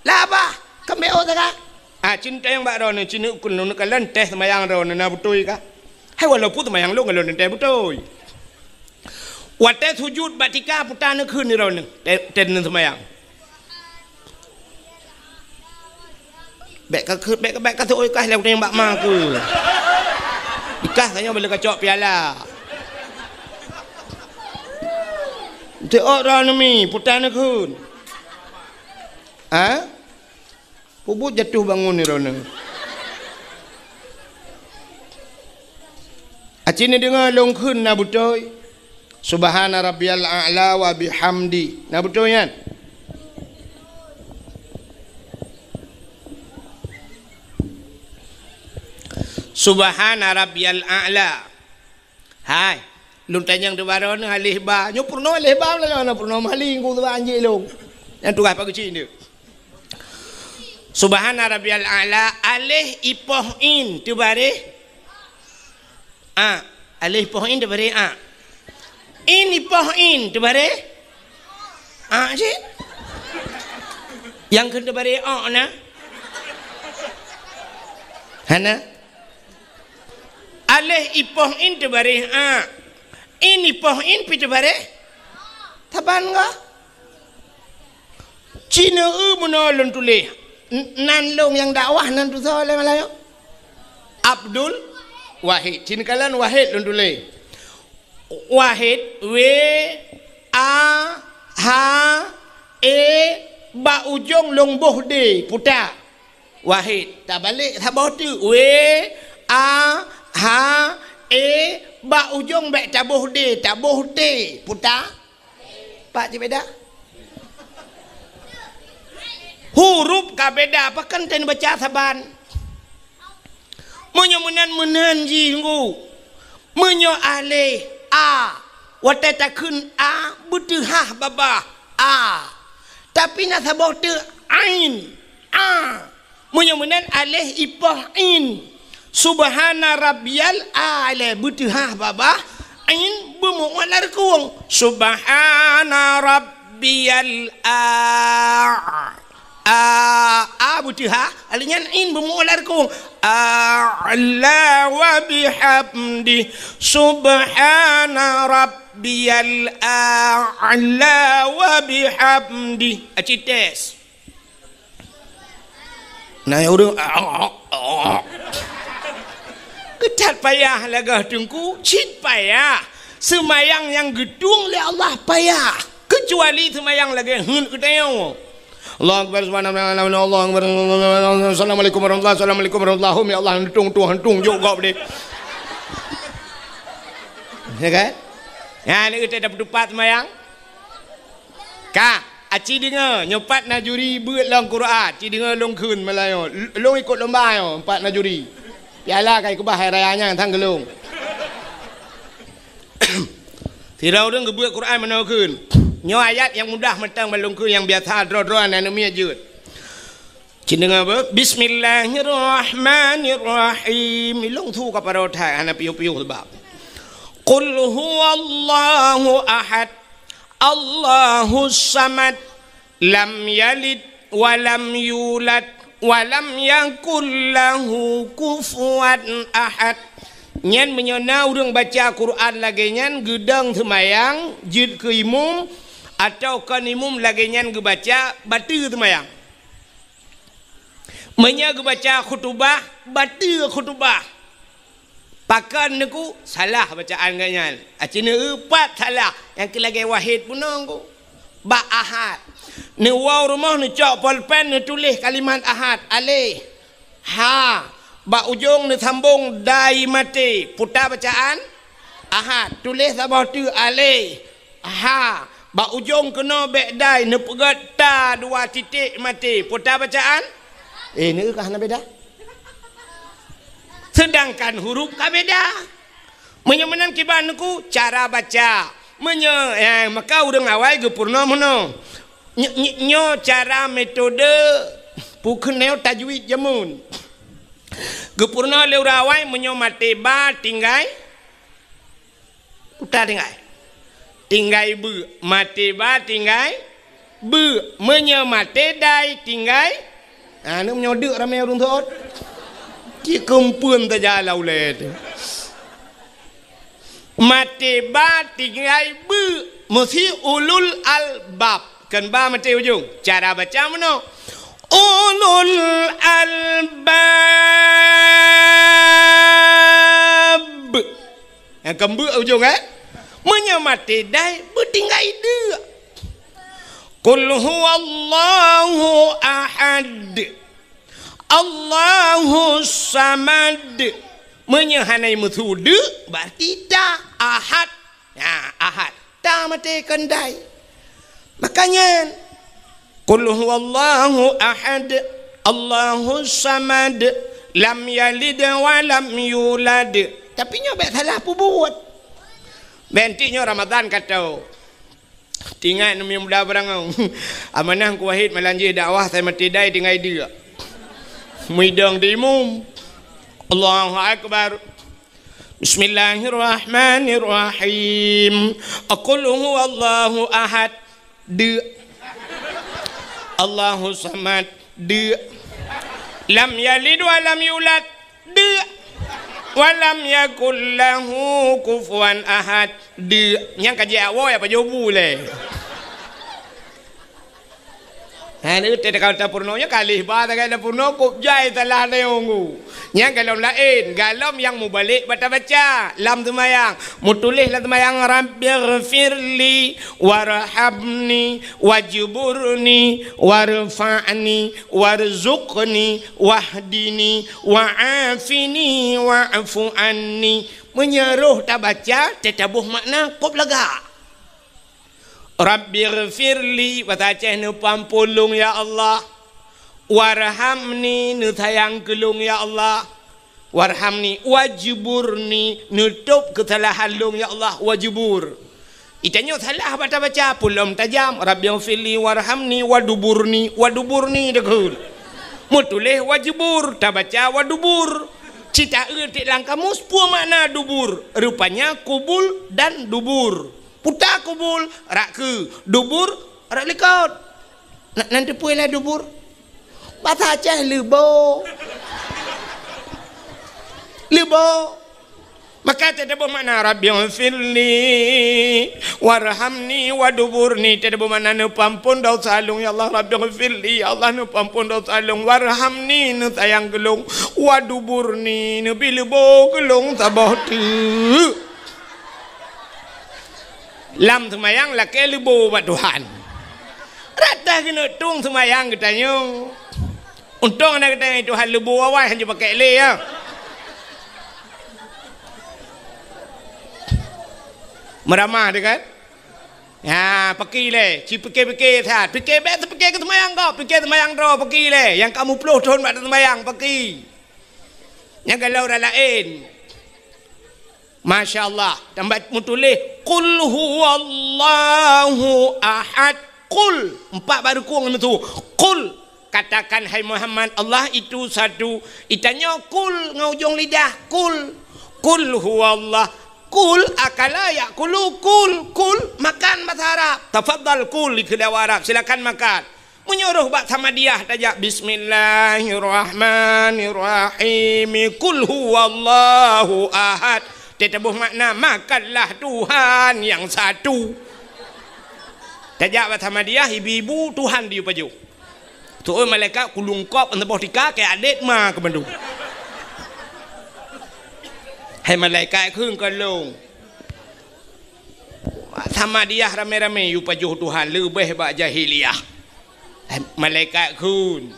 labah, kan bèk ôk sagai. Ah, ci neutanyong bak droeneuh, ci neukheun lôn, neukalon teuh seumayang droeneuh na beutôi kah? Hai, walaupun seumayang lôn, lôn teuntèe beutôi. Watèe sujut bak tika, peue ta neukheun droeneuh, teuntèe seumayang. Bèk ka keu-, bèk, bèk ka teuôt kah lé utang bak ma keu. Dikah tanyoe bèk lé kacok piala. Teuôt droeneuh mi, peue ta neukheun. Ha? Peubuet jatuh bangun droeneuh. Aci neudeungoe lôn kheun na beutôi. Subhana rabbiyal a'la wa bihamdi. Na beutôi nyan? Subhana rabbiyal a'la. Hai, lôn tanyong teubaroe neuh aleh ba. Nyoe peurunoe aleh ba, lôn na peurunoe meuhali ngon teuba anjing lôn. Nyang tugaih Pak Geuchik nyoe. Subhana rabbiyal a'la, aleh ipoh in teubareh a. Aleh ipoh in teubareh a. In ipoh in teubareh a cit. Nyang kheun teubareh o na? Hana? Aleh ipoh in teubareh a. In ipoh in pi teubareh? Saban gah. Ci neueu meunoe lôn tuléh. N-, nan lôn nyang dakwah nan tusoe lé malam nyoe. Abdul Wahid. Ci neukalon Wahid lôn tuléh. Wahid, W, A, H, E, bak ujong lôn boh D, peue ta. Wahid, tabalek saboh teuk. W, A, H, E, bak ujong bèk taboh D, taboh T, peue ta. Pat cit beda? Huruf ka beda, pakon teubaca saban. Meunyoe meunan, meunan jih ngu. Meunyoe aleh, a, watèe takheun a, beuteuhah babah, a. Tapi na saboh teuk ain, a. Meunyoe meunan aleh ipoh in. Subhana rabbiyal a'la, beuteuhah babah, ain beumeu'ah lam reukong. Subhana rabbiyal a-, a-, a beuteuhah, alèh nyan ain beumeu'ah lam reukong. A'la wa bihamdi. Subhana rabbiyal a'la wa bihamdi. Aci tes. Na nyang ureueng, keutat payah lagèe teungku, cit payah. Seumayang nyang geutueng lé Allah payah, keucuali seumayang lagèe heuet geutanyoe. Allahu Akbar, subhanallah, Allahu Akbar, assalamualaikum warahmatullahi, assalamualaikum warahmatullahi, ya Allah, heuet tueng, tueng, tueng, jok gob deh. Ya kan? Ya, ni kita dapat tupat seumayang. Ka, aci deungö, nyoe pat na juri beuet lom Quran, ci deungö lôn kheun meulayeue. L-, lôn ikot lomba nyoe, pat na juri. Piala ka ikeubah hai raya nyan sang keu lôn. Sidroe ureueng geubeuet Quran meunoe kheun. Nyoe ayat nyang mudah mantong ban lôn kheun, nyang biasa droe-droe aneuk miet jeuet. Ci deungö beuh, Bismillahirrahmanirrahim. Ilôn su ka parot hai, hana piôh-piôh sabab. Qul huwallahu ahad, Allahus samad, lam yalid wa lam yulad, wa lam yakul lahu kufuwan ahad. Nyan meunyoe na ureueng baca Quran lagèe nyan geudong seumayang, jeuet keu imum, atawa kon imum lagèe nyan geubaca, bateue seumayang. Meunyoe geubaca khutubah, bateue khutubah. Pakon neuku salah bacaan geuh nyan. Aci neueu pat salah, nyang keu lagèe wahid bunoe ku. Bak ahad. Neuwoe rumoh neucok polpen neutuléh kalimat ahad, alèh. Ha. Bak ujong neusambong dai maté. Peue ta bacaan? Ahad. Tuléh saboh teuk, alèh. Ha, bak ujong keunoe bèk dai neupeugöt ta dua titik maté. Peue ta bacaan? Eh, neueu ka hana beda. Seudangkan huruf ka beda. Meunyoe meunan kiban neuku cara baca. Meunyoe, eh, maka ureueng awai geupeurunoe meunoe. Ny-, ny-, nyoe cara metode peukeunong tajwid jameun. Geupeurunoe lé ureueng awai meunyoe maté ba tinggai Peue ta tinggai? Tinggai beuek. Maté ba tinggai beuek. Meunyoe maté dai tinggai, ha, nyoe meunyoe deuk ramé ureueng seuôt. Cit keumpeuen tajak lam ulèe teuh. Maté ba tinggai beuek. Meusi ulul albab. Kon ba maté ujong. Cara baca meunoe. Ulul albab. Nyang keumbeuek ujong, eh? Meunyoe maté dai, beutinggai deuk. Qul huwallahu ahad. Allahus samad. Meunyoe hana meusu deuk, berarti ta ahad. Nah, ahad. Ta maté kon dai. Makanya, Qul huwallahu ahad, Allahus samad, lam yalid wa lam yulad. Tapi nyoe bèk salah peubuet. Bèk enteuk nyoe Ramadhan ka tho. Teuingat neumi muda beurangong. Amanah Teungku Wahid malam jih dakwah, sai maté dai tinggai deuk. Meudong di imum. Allahu Akbar. Bismillahirrahmanirrahim. Qul huwallahu ahad. Deuk. Allahus samad. Deuk. Lam yalid wa lam yulad. Deuk. Wa lam yakul lahu kufuwan ahad. Deuk. Nyang ka jiak woe apa jobu lé. Ha, ni teuka tapeurunoe nyoe kalih ba tagai tapeurunoe kop jai salah tayong ku. Nyang golom laén, golom nyang mubalek bak tabaca lam seumayang. Mutuléh lam seumayang, Rabbighfirli warhamni wajburni warfa'ni warzuqni wahdini wa'afini wa'fu anni. Meunyoe roh tabaca, teutabôh makna kop lagak. Rabbighfirli, basa Aceh, neupeuampôn lôn ya Allah. Warhamni, neusayang keu lôn ya Allah. Warhamni, wajburni, neutôb keusalahan lôn ya Allah, wajbur. Itanyoe salah bak tabaca, peue lom tajam, Rabbighfirli warhamni waduburni, waduburni takheun. Meutuléh wajbur, tabaca wadubur. Cit taeu tiek lam kamus peue makna dubur. Rupanya kubul dan dubur. Puta kubul, rot keue, dubur, rot likot. Na, na teupeue lah dubur. Basa Aceh leubo. Leubo. Maka teutabeuh makna, "Rabbighfirli warhamni waduburni." Teutabeuh makna, "Neupeuampon desya lôn, ya Allah. Rabbighfirli, ya Allah, neupeuampon desya lôn. Warhamni, neusayang keu lôn. Waduburni, neubi leubo keu lôn saboh teuk." Lam seumayang lakée leubo bak Tuhan. Rata keuneuk tueng seumayang geutanyoe. Untông na geutanyoe Tuhan leubo awai hana jipakék lé, ya. Meuramah teuh kan? Ha, paki lé, ci pike-pike that. Pike bék teupike keu seumayang gob, pike seumayang droe paki lé. Nyang ka muplôh thon bak teuseumayang paki. Nyang galak ureuëng laén. Masya Allah, tambah meutuléh, "Qul huwallahu ahad." Qul, empat baru kong itu. "Qul," katakan, hai Muhammad, "Allah itu satu." Itanyoe qul ngon ujong lidah, "Qul." "Qul huwallah." "Qul akala ya'kulu." Qul, qul, makan bahasa Arab. Tafadhal kul, dikheun lé Arab, silakan makan. Meunyoe roh bak Samadiyah tajak, "Bismillahirrahmanirrahim. Qul huwallahu ahad." Teutabeuh makna, "Makanlah Tuhan yang satu." Tajak bak Samadiyah, ibu-ibu, Tuhan di pajoh. Tu'oh malaikat kulungkop saboh tika keu adét ma keu bandum. Hai malaikat kheun keu lôn. Samadiyah ramé-ramé yue pajoh Tuhan leubeh bak jahiliyah. Hai malaikat kheun.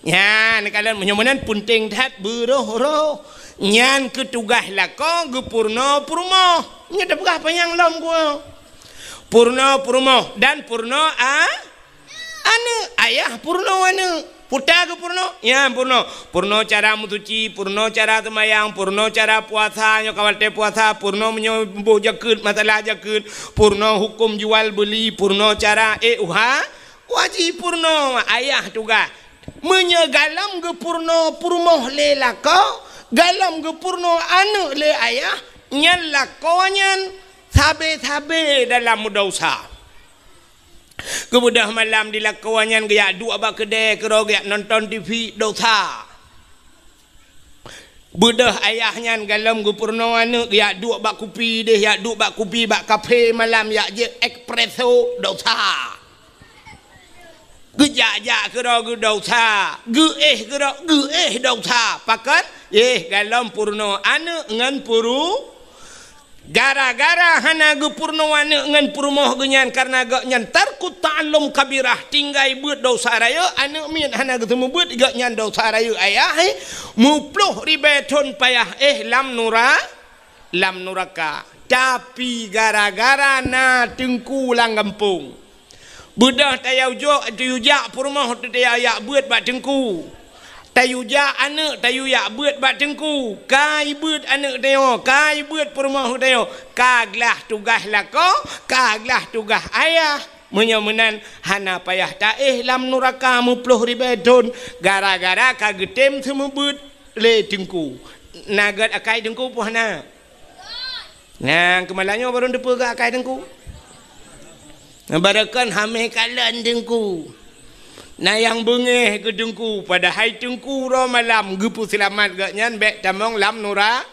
Nyan, kalon meunyoe meunan peunteng that beuroh-roh. Nyan keu tugaih lakoe geupeurunoe peurumoh. Nyoe tapeugah panyang lom geuh. Peurunoe peurumoh dan peurunoe a-, aneuëk. Ayah peurunoe aneuëk. Puta geupeurunoe, nyan peurunoe. Peurunoe cara meusuci, peurunoe cara seumayang, peurunoe cara puasa, nyoe ka watée puasa, peurunoe meunyoe boh jakeuet, masalah jakeuet, peurunoe huköm jual beuli, peurunoe cara ék uha, wajéb peurunoe ayah tugaih. Meunyoe galom geupeurunoe peurumoh lé lakoe, galom geupeurunoe aneuëk lé ayah, nyan lakoe nyan sabe-sabe dalam meudesya. Geubeudôh malam di lakoe nyan geujak duek bak keudée keudroe geujak nonton T V, desya. Beudôh ayah nyan galom geupeurunoe aneuëk geujak duek bak kupi deh, jak duek bak kupi bak kafe malam jak jeuet espresso, desya. Geujak-jak keudroe geu desya, geuéh keudroe geuéh desya. Pakon? Éh, galom peurunoe aneuëk ngon peuru-, gara-gara hana geupeurunoe aneuëk ngon peurumoh geuh nyan, kareuna gobnyan tarkut ta'allum kabirah, tinggai beuet desya rayeuk, aneuëk miet hana geuseumeubeuet, gobnyan desya rayeuk ayah, éh, muplôh ribée thon payah éh lam nura-, lam nuraka. Tapi gara-gara na teungku lam gampông, beudôh tayue jok, tayue jak peurumoh teuh tayue jak beuet bak teungku. Tayue jak aneuëk tayue jak beuet bak teungku. Ka ibeuet aneuëk tanyoe, ka ibeuet peurumoh tanyoe, ka glah tugaih lakoe, ka glah tugaih ayah. Meunyoe meunan hana payah taéh lam nuraka muplôh ribée thon gara-gara ka geutem seumeubeuet lé teungku. Na gét akai teungku peue hana? Nyan keumalanyoe barô teupeugah akai teungku. Barokon hamé kalon teungku. Na nyang beungéh keu teungku, padahai teungku uroe malam geupeuseulamat gobnyan bék tamong lam nura-.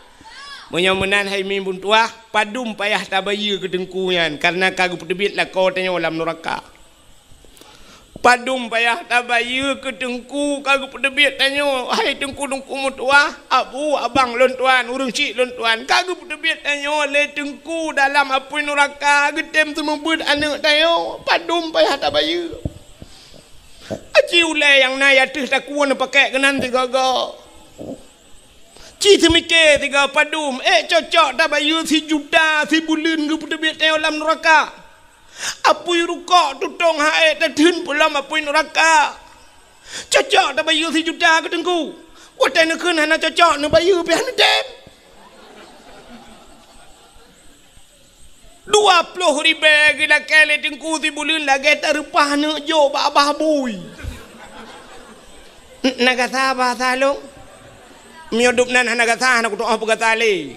Meunyoe meunan hai mi beutuah, padum payah tabayeue keu teungku nyan, kareuna ka geupeuteubiet lakoe tanyoe lam nuraka. Padum payah tabayeue keu teungku ka geupeuteubiet tanyoe, hai teungku-teungku meutuah, abu, abang lôn tuan, ureuëng chik lôn tuan, ka geupeuteubiet tanyoe lé teungku dalam apui nuraka geutem seumeubeuet aneuëk tanyoe, padum payah tabayeue. Aci ulée nyang na ateueh takue neupakék keunan sigoe-goe. Ci teumike sigoe padum, ék cocok tabayeue sijuta sibuleuen geupeuteubiet tanyoe lam nuraka. Apui rukok tutong ha-e tatheun peulom apui nuraka. Cocok tabayeue sijuta keu teungku. Watée neukheun hana cocok neubayeue pih hana tem. Dua ploh ribée geulakée lé teungku sibuleuen lagée tareupah neuk jok bak babah bui. N-, na gata bahasa lôn? Meunyoe dum nan hana gata, hana kutu'oh peugata lé.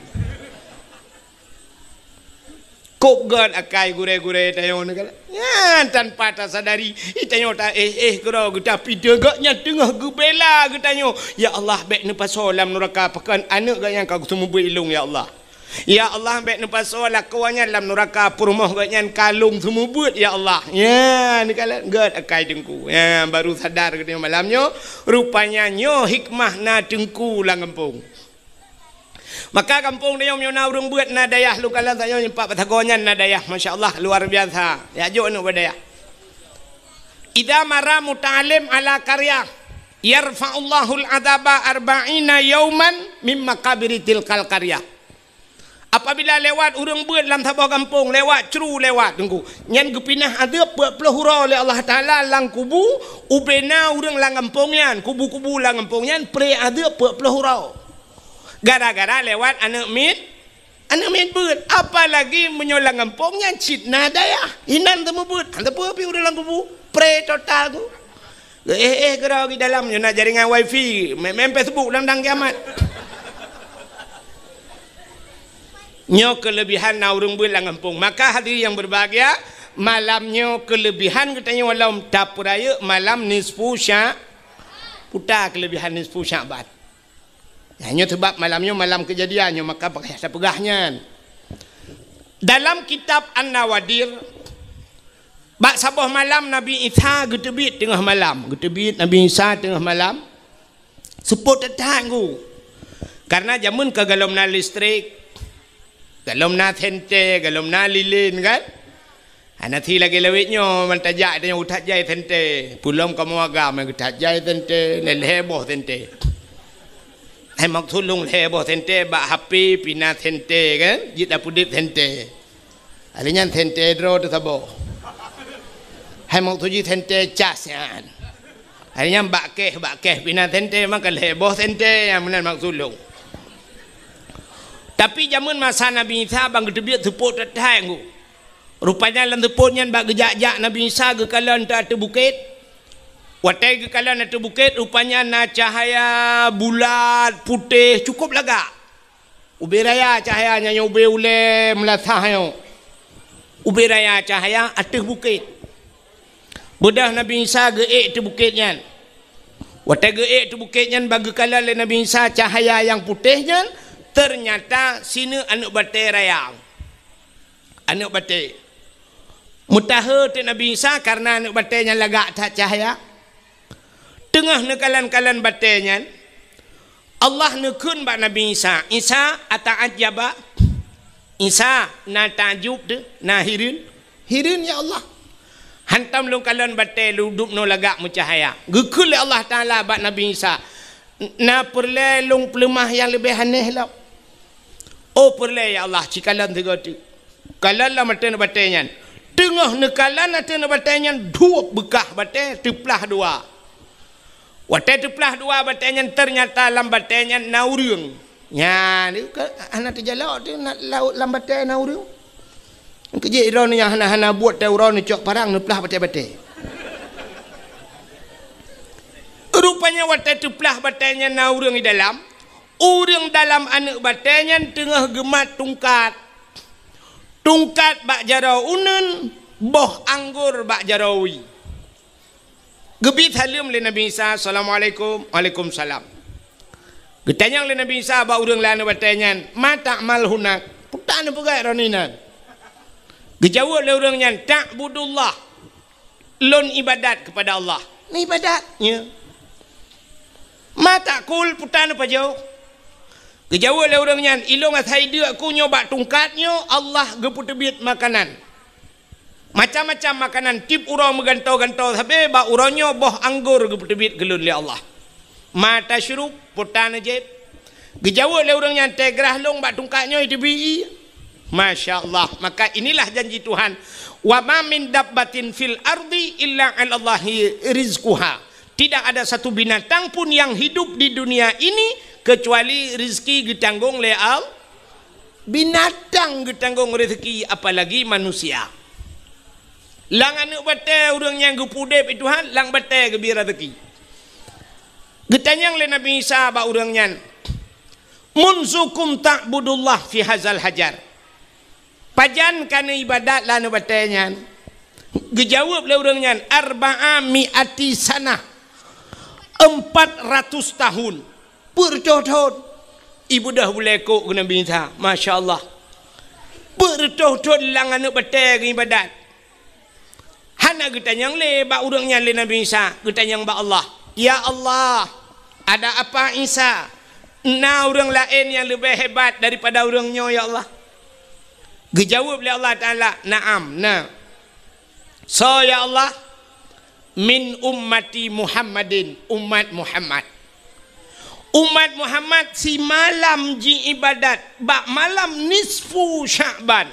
Kok gét akai gurée-gurée tanyoe ni kan? Nyan tanpa tasadari, tanyoe ta-éh-éh keudroe geuta pideuh gét nyan teungoh geubela geutanyoe. Ya Allah, bék neupasoe lam nuraka pakon aneuk gét nyan ka geuseumeubeuet ilong, ya Allah. Ya Allah, bék neupasoe lakoe nyan lam nuraka, peurumoh gét nyan ka lôn seumeubeuet, ya Allah. Nyan ni kan gét akai teungku. Nyan baru sadar geutanyoe malam nyoe, rupanya nyoe hikmah na teungku lam gampông. Maka gampông tanyoe meunyoe na ureuëng beuet na dayah, lôn kalon tanyoe nyoe pat Batagong nyan na dayah, masya Allah, luar biasa. Jak jok aneuk bak dayah. Idza marra muta'allim ala qaryah, yarfa'ullahul adzaba arba'ina yauman mim maqabiri tilkal qaryah. Apabila lewat ureuëng beuet lam saboh gampông, lewat cru lewat teungku, nyan geupinah azeub peuet ploh uroe lé Allah Taala lam kubu, ubena ureuëng lam gampông nyan, kubu-kubu lam gampông nyan pré azeub peuet ploh uroe. Gara-gara lewat aneuk mit, aneuk mit beuet. Apalagi meunyoe lam gampông nyan cit na dayah, inan teumeubeut, hana peue pi ureuëng lam kubu, pré total ku. Éh-éh keudroe di dalam nyoe na jaringan wifi, main, main Facebook dang-dang kiamat. Nyoe keulebihan na ureuëng beuet lam gampông. Maka hadirin yang berbahagia, malam nyoe keulebihan geutanyoe lom tapeurayeuk malam nisfu Sya-, puta keulebihan nisfu Sya'ban. Nyan nyoe sabab malam nyoe malam keujadian nyoe, maka bak tapeugah nyan. Dalam kitab An-Nawadir, bak saboh malam Nabi Isa geuteubiet teungoh malam. Geuteubiet Nabi Isa teungoh malam. Seupôt that-that teungku. Karena jameun ka golom na listrik, golom na senter, golom na lilin kan. Hana si lagée lawét nyoe, man tajak tanyoe geutat jai senter. Peulom kamoe agam geutat jai senter, lhée-lhée boh senter. Hai maksud lôn lhée boh senter bak H P pih na senter kan, jeuet tapeudeb senter. Hari nyan senter droe teuh saboh. Hai maksud jih senter cas nyan. Hari nyan bak keh, bak keh pih na senter, maka lhée boh senter nyang meunan maksud lôn. Tapi jameun masa Nabi Isa ban geuteubiet seupôt that-that teungku. Rupanya lam seupôt nyan bak geujak-jak Nabi Isa geukalon ateueh bukét. Watée geukalon ateueh bukét, rupanya na cahya bulat, putéh, cukup lagak. Ubé raya cahya nyan, ubé ulée meulasah nyoe. Ubé raya cahya ateueh bukét. Beudôh Nabi Isa geuék ateueh bukét nyan. Watée geuék ateueh bukét nyan, ban geukalon lé Nabi Isa cahya nyang putéh nyan, teunyata sineuk aneuk batée raya. Aneuk batée. Meutahe teuk Nabi Isa kareuna aneuk batée nyan lagak that cahya. Teungoh neukalon-kalon batée nyan, Allah neukheun bak Nabi Isa, "Isa, ata'ajjaba?" Isa, na takjub teuh, na hireuen? Hireuen, ya Allah. Hantom lôn kalon batée lôn dubnoe lagak meucahya. Geukheun lé Allah Taala bak Nabi Isa, "Na peureulée lôn peuleumah nyang leubeh aneh lom?" "Oh, peureulée, ya Allah, cikalon sigoe teuk." Kalon lam ateueh batée nyan. Teungoh neukalon ateueh batée nyan, duek beukah batée teuplah dua. Watée teuplah dua batée nyan, teunyata lam batée nyan na ureuëng. Nyan, ka hana teujalok teuh na, lam batée na ureuëng. Keujeuet droeneuh nyang hana-hana buet teuh uroe neucok parang neuplah batée-batée. Rupanya watée teuplah batée nyan na ureuëng di dalam, ureuëng dalam aneuk batée nyan teungoh geumat tungkat. Tungkat bak jaroe uneuen, boh anggor bak jaroe wie. Geubi saleuem lé Nabi Isa, "Assalamualaikum." "Waalaikumsalam." Geutanyong lé Nabi Isa bak ureuëng lam aneuk batée nyan, "Ma ta'mal hunak?" "Peue tapeugah droeneuh inan?" Geujaweueb lé ureuëng nyan, "Ta'budullah." "Lôn ibadat keupada Allah." "Neuibadat?" "Nyo." "Ma ta'kul?" "Peue tapajoh?" Geujaweueb lé ureuëng nyan, "Ilôn asai deuk ku nyoe bak tungkat nyoe, Allah geupeuteubiet makanan. Macam-macam makanan, tieb uroe meugantoe-gantoe sabe, bak uroe nyoe boh anggor geupeuteubiet keu lôn lé Allah." "Ma tasyrub?" "Peue taneujép?" Geujaweueb lé ureuëng nyan, "Teugrah lôn bak tungkat nyoe iteubiet ie." Masya Allah. Maka inilah janji Tuhan, "Wa ma min dabbatin fil ardi illa 'alallahi rizquha." Tidak ada satu binatang pun yang hidup di dunia ini kecuali rezeki geutanggong lé Allah. Binatang geutanggong rezeki, apalagi manusia. Lam aneuk batée ureuëng nyang geupeudeb lé Tuhan, lam batée geubri rezeki. Geutanyong lé Nabi Isa bak ureuëng nyan, "Munzukum ta'budullah fi hazal hajar." "Pajan kaneuk ibadat lam aneuk batée nyan?" Geujaweueb lé ureuëng nyan, "Arba'a mi'ati sanah." Empat ratus tahun. Peuet reutôh thon. Ibeudôh bulée kok keu Nabi Isa. Masya Allah. Peuet reutôh thon lam aneuk batée geuibadat. Hana geutanyong lé bak ureuëng nyan lé Nabi Isa, geutanyong bak Allah. "Ya Allah, ada apa Isa? Na ureuëng laén nyang leubeh hebat daripada ureuëng nyoe, ya Allah?" Geujaweueb lé Allah Taala, "Na'am, na." "Soe, ya Allah?" "Min ummati Muhammadin, umat Muhammad." Umat Muhammad simalam jiibadat bak malam nisfu Sya'ban.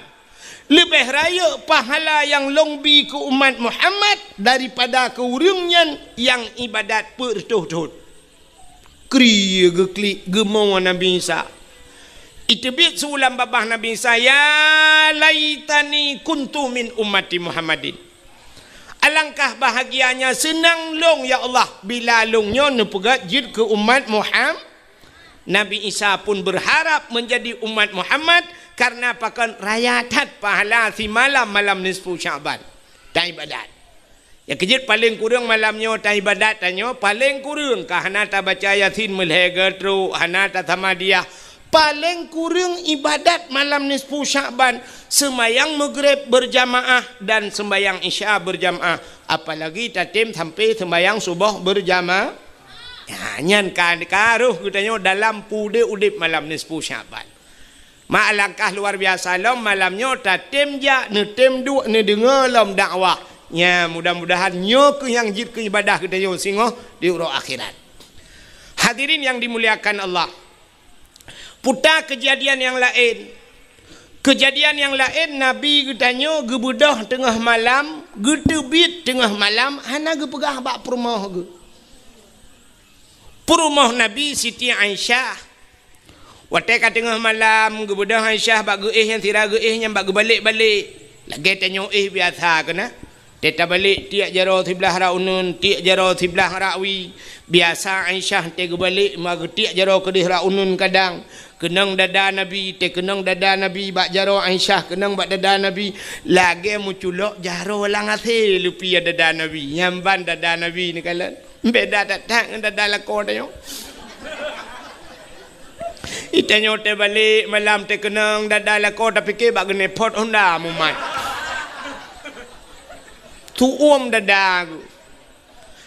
Leubeh rayeuk pahala nyang lôn bi keu umat Muhammad daripada keu ureuëng nyan nyang ibadat peuet reutôh thon. Kri geuklik geumoe Nabi Isa. Iteubiet su lam babah Nabi Isa, "Ya laitani kuntu min ummati Muhammadin." Alangkah bahagianya seunang lôn, ya Allah, bila lôn nyoe neupeugét jeuet keu umat Muham-, Nabi Isa pun berharap menjadi umat Muhammad, karena pakon raya that pahala simalam malam nisfu Sya'ban. Taibadat. Ya keujeuet paleng kureueng malam nyoe taibadat tanyoe, paleng kureueng ka hana tabaca Yasin meulhée geutrok, hana tasamadiyah. Paleng kureueng ibadat malam nisfu Sya'ban, seumayang Maghrib berjamaah dan seumayang Isya berjamaah, apalagi tatem sampai seumayang suboh berjama-, ya, nyan ka, ka roh geutanyoe dalam peudeh udeb malam nisfu Sya'ban. Ma alangkah luar biasa lom malam nyoe tatem jak, neutem duek, neudeungoe lom dakwah. Nya, mudah-mudahan nyoe keuh nyang jeuet keu ibadah geutanyoe singoh di uroe akhirat. Hadirin yang dimuliakan Allah, puta keujadian nyang laén. Keujadian nyang laén, Nabi geutanyoe geubeudôh teungoh malam, geuteubiet teungoh malam, hana geupeugah bak peurumoh geuh. Peurumoh Nabi Siti Aisyah. Watée ka teungoh malam, geubeudôh Aisyah bak geuéh nyan, sira geuéh nyan bak geubalek-balek. Lagée tanyoe éh biasa keunan. Tée tabalek tiek jaroe siblah rot uneuen, tiek jaroe siblah rot wie. Biasa Aisyah tée geubalek ma geutiek jaroe keudeh rot uneuen kadang. Keunong dada Nabi, tée keunong dada Nabi bak jaroe Aisyah, keunong bak dada Nabi. Lagée meuculok jaroe lam asée leupie dada Nabi. Nyan ban dada Nabi neukalon. Beda that-that ngon dada lakoe tanyoe. Itanyoe teubalek malam teukeunong dada lakoe tapike bak geuneupot honda mumat. Tuom dada geuh.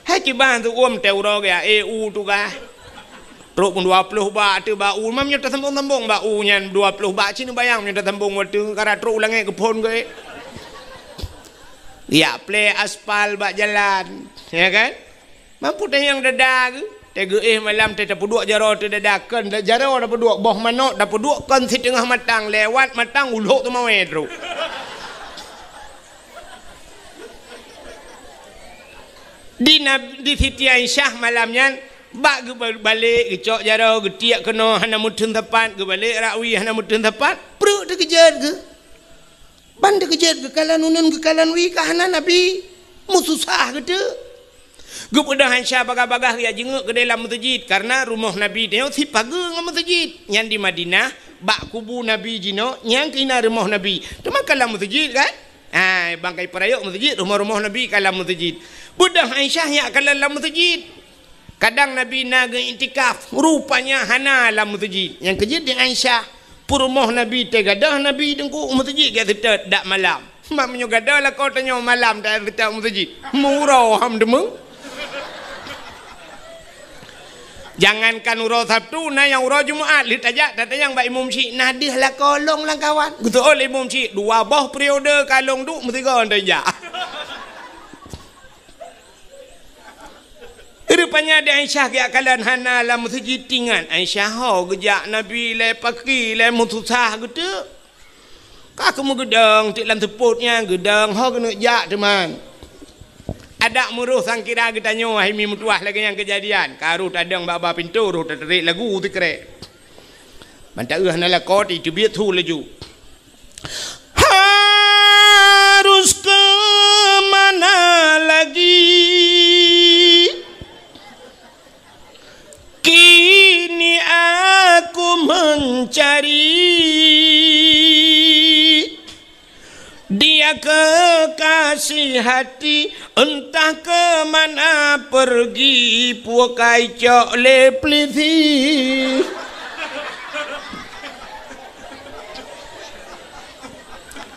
Hai kiban tuom teuroe geuh, eh, u tugaih. Trok pun dua ploh bak teuh bak u, mam nyoe tasambong-sambong bak u nyan dua ploh bak cit neubayang nyoe tasambong watée kara trok u langét geuphon geuh. Ya plé aspal bak jalan, ya kan? Mampu tanyong dada geuh, teuh geuéh malam teuh tapeuduek jaroe teuh dada kon, jaroe tapeuduek boh manok tapeuduek kon siteungoh matang, lewat matang ulok teumawé trok. Di Nab-, di Siti Aisyah malam nyan, bak geubalek, geucok jaroe, geutiek keunoe hana meuteun sapat, geubalek rot wie hana meuteun sapat, pruet teukeujot geuh. Ban teukeujot geukalon uneuen geukalon wie ka hana Nabi, meususah geuteuk. Geubeudôh Aisyah bagah-bagah geujak jingeuk keudeh lam meuseujid, kareuna rumoh Nabi nyoe sipageue ngon meuseujid. Nyan di Madinah, bak kubu Nabi jinoe, nyan keuh na rumoh Nabi. Teuma ka lam meuseujid kan? Hai, bangkai peurayok meuseujid, rumoh-rumoh Nabi ka lam meuseujid. Beudôh Aisyah nyak kalon lam meuseujid. Kadang Nabi na geu-iktikaf, rupanya hana lam meuseujid. Nyang keujeuet di Aisyah, peurumoh Nabi teuh gadôh Nabi teungku u meuseujid geuseutôt dak malam. Mak meunyoe gadôh lakoe tanyoe malam dak seutôt u meuseujid. Meuuroe ham deungoe. Jangankan uroe Sabtu, na nyang uroe Jumat, lheueh tajak tatanyong bak imum syik, na deuh lakoe lôn lam kawan. Geuseuôt lé imum syik, dua boh periode ka lôn duek meusigoe tajak. Rupanya di Aisyah geujak kalon hana lam meuseujid, tingat Aisyah ho geujak Nabi lé paki lé meususah geuteuk. Ka keumeung geudong teuk lam seupôt nyan, geudong ho keuneuk jak teuma. Adak meuroh sangkira geutanyoe hai mi meutuwah lagée nyang keujadian. Ka roh tadong bak-bak pintoe, roh tatarek lagu sikrek. Ban taeu hana lakoe teubiet su laju. Harus ke mana lagi? Kini aku Kekasih hati, entah ke mana pergi, pukai cok lé peulisi.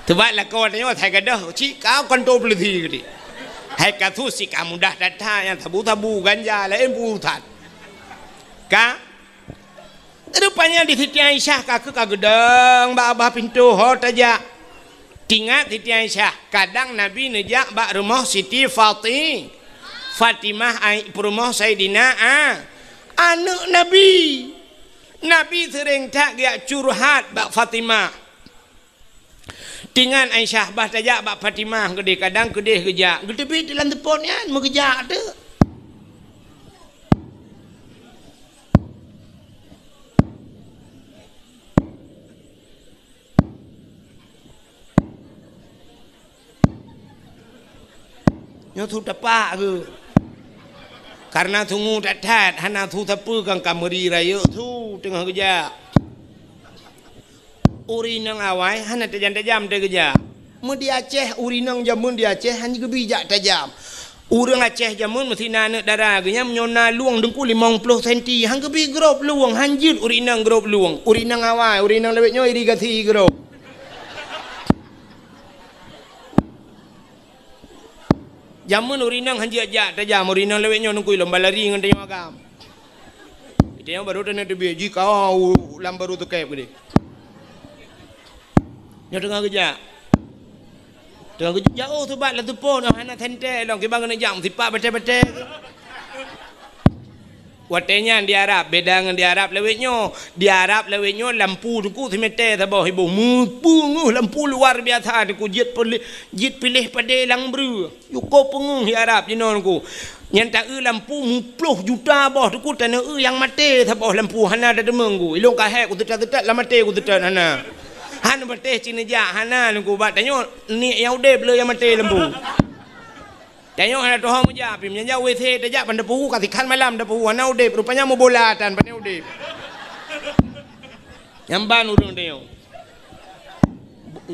Teubak lakoe tanyoe hai gadôh, cit ka kantô peulisi geude. Hai kasus cit ka mudah that-that nyang sabu-sabu ganja laén peurusan. Ka? Rupanya di Siti Aisyah ka keuh ka geudong bak babah pintoe ho tajak. Tingat Siti Aisyah, kadang Nabi neujak bak rumoh Siti Fati-, Fatimah ai-, peurumoh Saidina A-, aneuk Nabi. Nabi seuréng that geujak curhat bak Fatimah. Tingat Aisyah bah tajak bak Fatimah keudeh, kadang keudeh geujak. Geuteubiet lam teupon nyan, meugeujak teuk. Nyoe su tapak keuh. Kareuna sungue that-that, hana su sapeue kang ka meuri rayeuk su teungoh geujak. Ureueng inong awai hana tajam-tajam teuh geujak. Meu di Aceh, ureueng inong jameun di Aceh hana geubi jak tajam. Ureueng Aceh jameun meusi na aneuk dara geuh nyan meunyoe na lueng teungku limong ploh senti, han geubi grob lueng, han jeuet ureueng inong grob lueng. Ureueng inong awai, ureueng inong lawét nyoe irigasi grob. Jameun ureueng inong han jeuet jak tajam, ureueng inong lawét nyoe teungku lom balari ngon tanyoe agam. Tanyoe barô taneuk teubiet jih ka u lam barô teukeb keudeh. Nyoe teungoh geujak. Teungoh geujak jauh teubat lam teupon, hana sentée lom, kiban keuneuk jak meusipat batée-batée. Watée nyan di Arab, beda ngon di Arab lawét nyoe. Di Arab lawét nyoe lampu teungku simete saboh iboh. Meupeungeuh lampu luar biasa teungku, jeuet peuleh, jeuet piléh padé lam breueh. Yue ko peungeuh di Arab jinoe teungku. Nyan ta-eu lampu muploh juta boh teungku, taneuk eu nyang maté saboh lampu hana tateumé teungku. Ilôn ka hék kuseutôt-seutôt lam maté kuseutôt hana. Han patéh cit neujak hana teungku, bak tanyoe niet nyang udeb le nyang maté lampu. Tanyoe hana tuho meujak, pih meunyoe jak WC tajak ban tapeuhu, ka sikhan malam tapeuhu, hana udeb, rupanya meubola tan, pane udeb. Nyan ban ureueng tanyoe.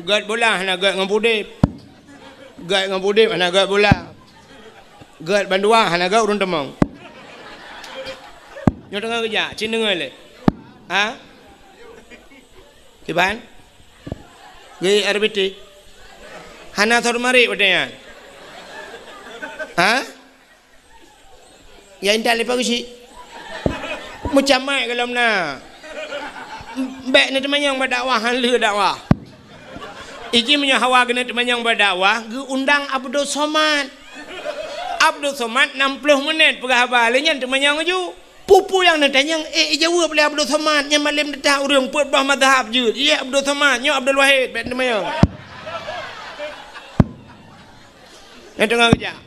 Gét bola hana gét ngon udeb. Gét ngon udeb hana gét bola. Gét bandua hana gét ureueng teumong. Nyoe teungoh geujak, cit deungoe lé. Ha? Kiban? Geuh R B T? Hana sot marit watée nyan? Ha? Ya intat leupah geuchik. Meucamai golom na. Bék neuteumanyong bak dakwah, han lheueh dakwah. Iji meunyoe hawa keuneuk teumanyong bak dakwah, geuundang Abdul Somad. Abdul Somad nam ploh menit peugah haba, lé nyan teumanyong laju. Peue-peue nyang neutanyong, ék ijaweueb lé Abdul Somad, nyan malém teutab ureueng peuet boh mazhab jeuet. Ié Abdul Somad, nyoe Abdul Wahid, bék teumanyong. Nyang teungoh geujak.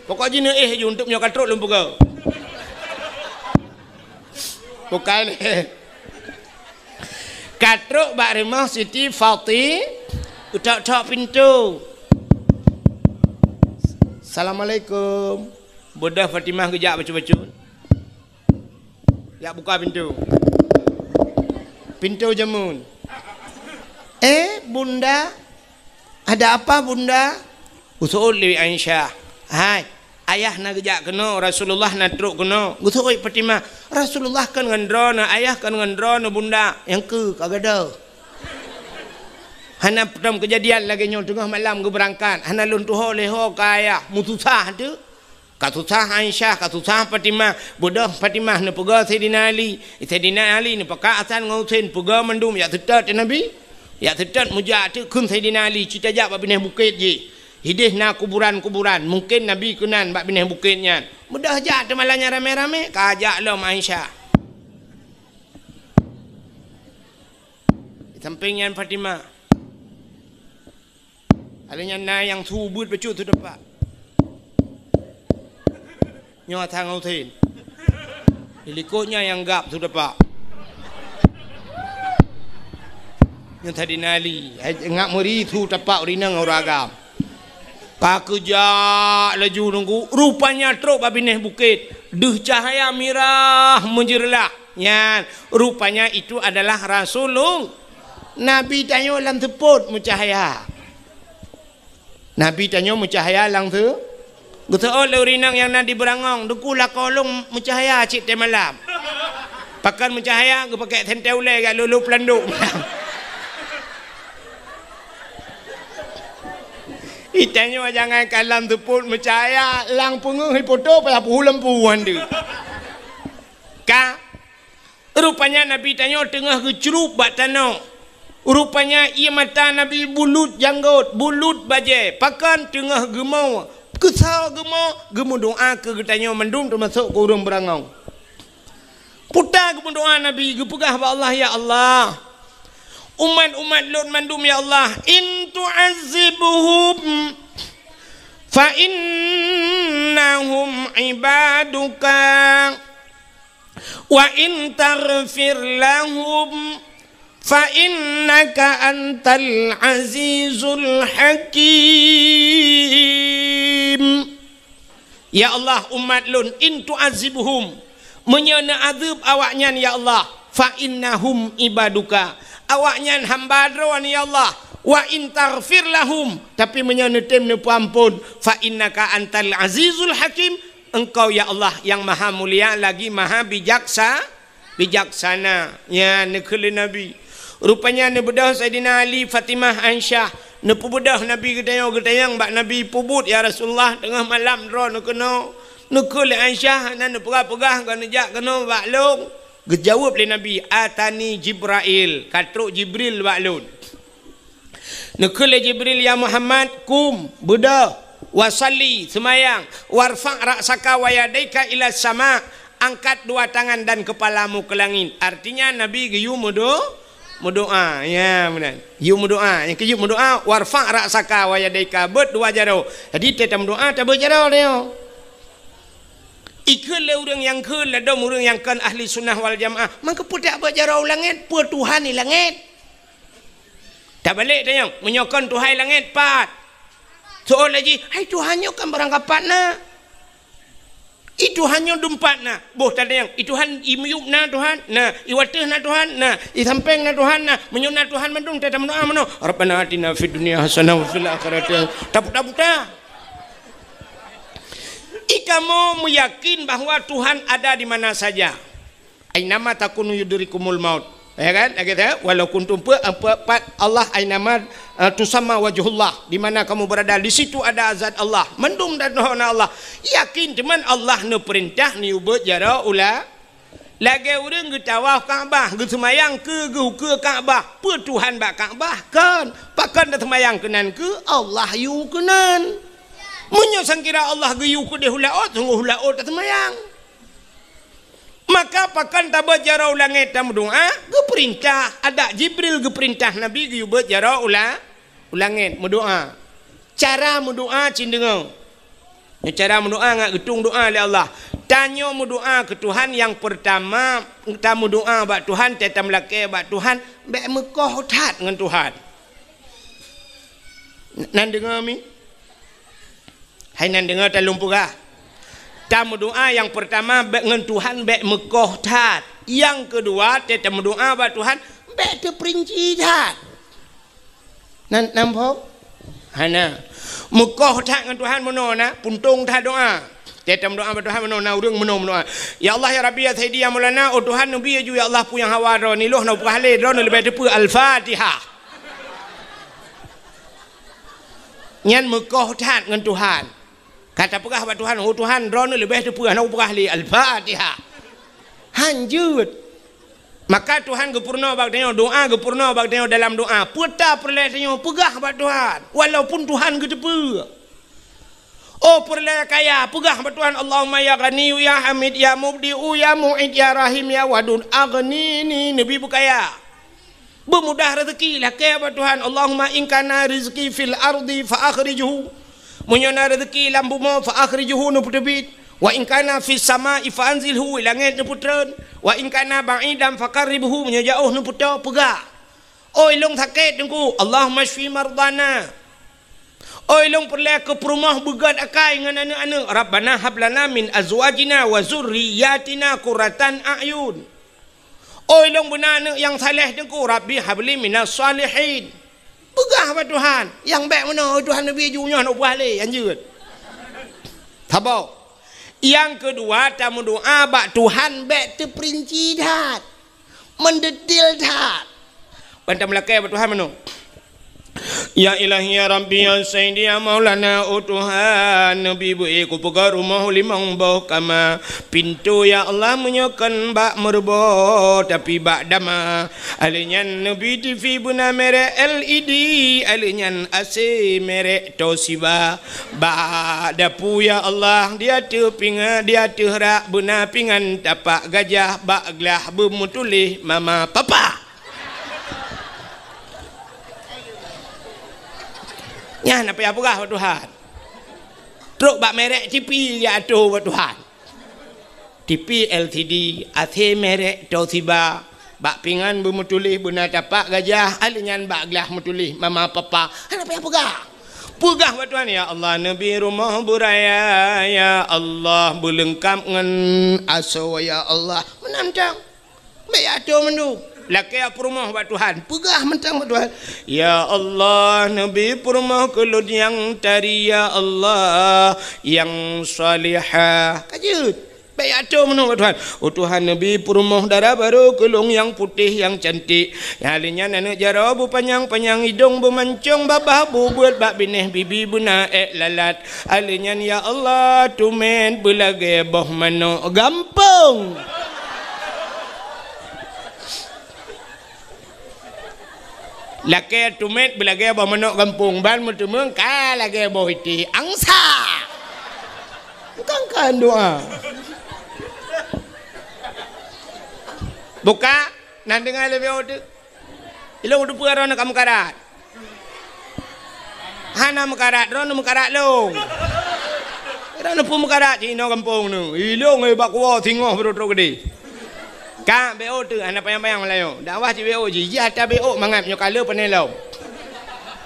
Pokok jih neuéh ju, untuk nyoe ka trok lôn peugah. Bukai lé. Ka trok bak rumoh Siti Fati, geutok-tok pintoe. "Assalamualaikum." Beudôh Fatimah geujak bacut-bacut. Jak buka pintoe. Pintoe jameun. "Eh, Bunda, ada apa, Bunda?" Geuseuôt lé Aisyah. "Hai, ayah na geujak keunoe, Rasulullah na trok keunoe." Geuseuôt Fatimah. "Rasulullah kon ngon droeneuh, ayah kon ngon droeneuh, Bunda." Nyang keu ka gadôh. Hana peutrom keujadian lagée nyoe, teungoh malam geubeurangkat. Hana lôn tuho lé ho keu ayah. Meususah teuh. Ka susah Aisyah, ka susah Fatimah. Beudôh Fatimah neupeugah Saidina Ali. Saidina Ali neupakat Hasan ngon Husein, peugah mandum jak seutôt Nabi. Jak seutôt meujak teuk kheun Saidina Ali, cit tajak bak binéh bukét jih. Hideh na kuburan-kuburan, mungken Nabi keunan bak binéh bukét nyan. Beudôh jak teumalam nyan ramé-ramé, ka jak lom Aisyah. Di sampéng nyan Fatimah. Alèh nyan na nyang su beuet bacut su tapak. Nyoe Hasan ngon Husein. Di likot nyan nyang gab su tapak. Nyoe Saidina Ali, hai, ngak meuri su tapak ureueng inong ngon ureueng agam. Ka geujak laju nunggu, rupanya trok bak binéh bukét. Deuh cahya mirah meujeureulah. Nyan, rupanya itu adalah Rasulullah. Nabi tanyoe lam seupôt meucahya. Nabi tanyoe meucahya langseueng. Geuseuôt lé ureueng inong nyang na di Beurangong, "Teungku, lakoe lôn meucahya cit watèe malam." Pakon meucahya, geupakèk sentée ulèe jak lôn-lôn peulandôk. Geutanyoe jangankan lam seupôt meucahya, lam peungeuh ipoto payah peuhu lampu han deuh. Ka Rupanya Nabi tanyoe teungoh geucrueb bak tanoh. Rupanya ié mata Nabi bulut janggôt, bulut bajée, pakon teungoh geumo. Keusoe geumo, geumeudoá keu geutanyoe mandum teumasok keu ureuëng Beurangong. Peue ta geumeudoá Nabi, geupeugah bak Allah, "Ya Allah, umat-umat lôn mandum, ya Allah, in tu'azzibhum fa innahum ibaduka." "Wa in taghfir lahum fa innaka antal azizul hakim." Ya Allah, umat lôn, in tu'azzibhum, meunyoe neuazeueb awaknyan, ya Allah, fa innahum ibaduka, awaknyan hamba Droe, ya Allah. Wa in taghfir lahum, tapi meunyoe neutem neupeuamphon, fa innaka antal azizul hakim, Engkau, ya Allah, nyang maha mulia lagi maha bijaksa-, bijaksana. Nyan neukheun lé Nabi. Rupanya neubeudôh Saidina Ali, Fatimah, Aisyah. Neupeubeudôh Nabi geutanyong, geutanyong bak Nabi, "Peue buet, ya Rasulullah, teungoh malam droeneuh keunoe?" Neukheun lé Aisyah, hana neupeugah-peugah, ka neujak keunoe bak lôn. Geujaweueb lé Nabi, "Atani Jibrail, ka trok Jibril bak lôn." Neukheun lé Jibril, "Ya Muhammad, qum, beudôh, wa shalli, seumayang, warfa' ra'saka wa yadaika ila sama, angkat dua tangan dan kepalamu ke langit." Artinya, Nabi geuyue meudo-, meudoá. Ya, meunan. Geuyue meudoá. Nyang keujeuet meudoá, "Warfa' ra'saka wa yadaika," beuet dua jaroe. Jadi, watée tameudoá, tabeuet jaroe nyoe. Ikheun lé ureuëng nyang kheun, ladôm ureuëng nyang kon ahli sunnah wal jamaah. Mangkeupeudak beuet jaroe u langét, peue Tuhan di langét? Tabalek tanyong, meunyoe kon Tuhan langét pat? Soe laju, "Hai Tuhan nyoe kan barangkapat na. I Tuhan nyoe dumpat na." Boh tatanyong, "I Tuhan i miyueb na Tuhan?" Na. "I wateueh na Tuhan?" Na. "I sampéng na Tuhan?" Na. Meunyoe na Tuhan mandum, tameudoá meunoe, "Rabbana atina fid dunya hasanah wa fil akhirati hasanah." Taputa-puta. Ikamoe meuyakin bahwa Tuhan ada di mana saja. "Ainama takunu yudrikumul maut." Ya kan? Lagée tu, "Walau kuntum," pe-, pe-, pat Allah, "ainama, eh, tusamma wajhullah," di mana kamu berada, di situ ada zat Allah. Mandum dan na Allah. Yakin teuma Allah neupeurintah neubeuet jaroe u la-, lagée ureuëng geutawaf Ka'bah, geuseumayang keu geuh ukeue Ka'bah. Peue Tuhan bak Ka'bah? Kon. Pakon taseumayang keunan keuh? Allah yue keunan. Meunyoe sangkira Allah geuyue keudeh u laôt, sunggoh u laôt taseumayang. Maka pakon tabeuet jaroe u langét tameudoá? Geupeurintah, adak Jibril geupeurintah Nabi geuyue beuet jaroe u la-, u langét meudoá. Cara meudoá cit deungoe. Nyoe cara meudoá ngat geutueng doá lé Allah. Tanyoe meudoá keu Tuhan nyang peurtama, tameudoá bak Tuhan, tameulakée bak Tuhan, bék meukoh that ngon Tuhan. Nan deungoe mi? Hai nan deungoe, talôn peugah. Tameudoá nyang peurtama bék ngon Tuhan bék meukoh that. Nyang keudua, tameudoá bak Tuhan bék teupeurinci that. Nan, namphok? Hana. Meukoh that ngon Tuhan meunoe na, puntông that doá. Tameudoá bak Tuhan meunoe na, ureuëng meunoe meudoá, "Ya Allah, ya Rabbi, ya Sayyidi, ya Maulana, oh Tuhan, neubi laju, ya Allah, peue nyang hawa droeneuh, lôn hana peugah lé, droeneuh leubeh teupeu." Al-Fatihah. Nyan meukoh that ngon Tuhan. Ka tapeugah bak Tuhan, "Oh Tuhan, droeneuh leubeh teupeu, hana kupeugah lé." Al-Fatihah. Han jeuet. Maka Tuhan geupeurunoe bak tanyoe, doá geupeurunoe bak tanyoe dalam doá. Peue ta peureulée tanyoe peugah bak Tuhan, walaupun Tuhan geuteupeue. Oh peureulée kaya, peugah bak Tuhan, "Allahumma ya Ghaniyyu ya Hamid ya Mubdi'u ya Mu'id ya Rahim ya Wadud, aghnini," neubi beukaya. Beumudah rezeki, lakée bak Tuhan, "Allahumma in kana rizqi fil ardi fa akhrijhu." Meunyoe na rezeki lam bumoe, fa akhrijhu, neupeuteubiet. "Wa in kana fis sama'i fa anzilhu," langét neupeutreun. "Wa in kana ba'idan fa qarribhu," meunyoe jaoh neupeutoe, peugah. Oi lôn sakét Teungku, "Allahumma syfi mardana." Oi lôn peureulée keu peurumoh beugét akai ngon aneuëk-aneuëk, "Rabbana hab lana min azwajina wa zurriyatina qurratan a'yun." Oi lôn beuna aneuëk nyang saleh Teungku, "Rabbi habli minas salihin." Peugah bak Tuhan, nyang bèk meunoe, "Oh Tuhan, neubi ju nyoe, hana ubah lé, hanjeuet." Saboh. Nyang keudua, tameudoa bak Tuhan bèk teuperinci that, meudetil that. Ban tameulakèe bak Tuhan meunoe. Ya Ilahi, ya Rabbi, ya Sayyidi, ya Maulana, oh Tuhan, neubi beu-ék kupeugöt rumoh limong boh kama. Pintoe, ya Allah, meunyoe kon bak meureubo, tapi bak dama. Alèh nyan neubi T V beuna merek L E D, alèh nyan A C merek Toshiba. Bak dapu, ya Allah, di ateueh pinga-, di ateueh rak beuna pingan tapak gajah, bak glah beumeutuléh mama papa. Nyan na payah peugah bak Tuhan. Trok bak merek T V ya ateueh bak Tuhan. T V L C D, A C merek Toshiba, bak pingan beumeutuléh beuna tapak gajah, alèh nyan bak glah meutuléh mama papa. Hana payah peugah. Peugah bak Tuhan, "Ya Allah, neubi rumoh beuraya, ya Allah, beuleungkap ngon asoe, ya Allah." Meunan mantong. Bèk ateueh mandum. Lakèe peurumoh bak Tuhan. Peugah mantong bak Tuhan, "Ya Allah, neubi peurumoh keu lôn nyang tari, ya Allah, nyang salihah." Ka jeuet. Bèk ateueh meunoe bak Tuhan. "Oh Tuhan, neubi peurumoh dara barô keu lôn nyang putéh, nyang cantik. Nyang lheueh nyan aneuk jaroe beupanyang-panyang, idông beumancông, babah bubeuet, bak binéh bibi beuna èk lalat. Alheuh nyan, ya Allah, teumèt beulagèe boh manok gampông." Lakèe teumèt beulagèe boh manok gampông, ban meuteumeung ka lagèe boh iték angsa. Bukan-bukan doa. Buka, na deungö lé B O teuk. Ilông teupeue droeneuh ka meukarat. Hana meukarat, droeneuh meukarat lông. Droeneuh peue meukarat cit inoe gampông neuh. Ilông, eh, bak kuwoe singoh beurôk-rôk geudeh. Ka B O teuk, hana panyang-panyang Meulayu. Dakwah cit B O jih, jih ata B O mangat nyoe ka le pané lom.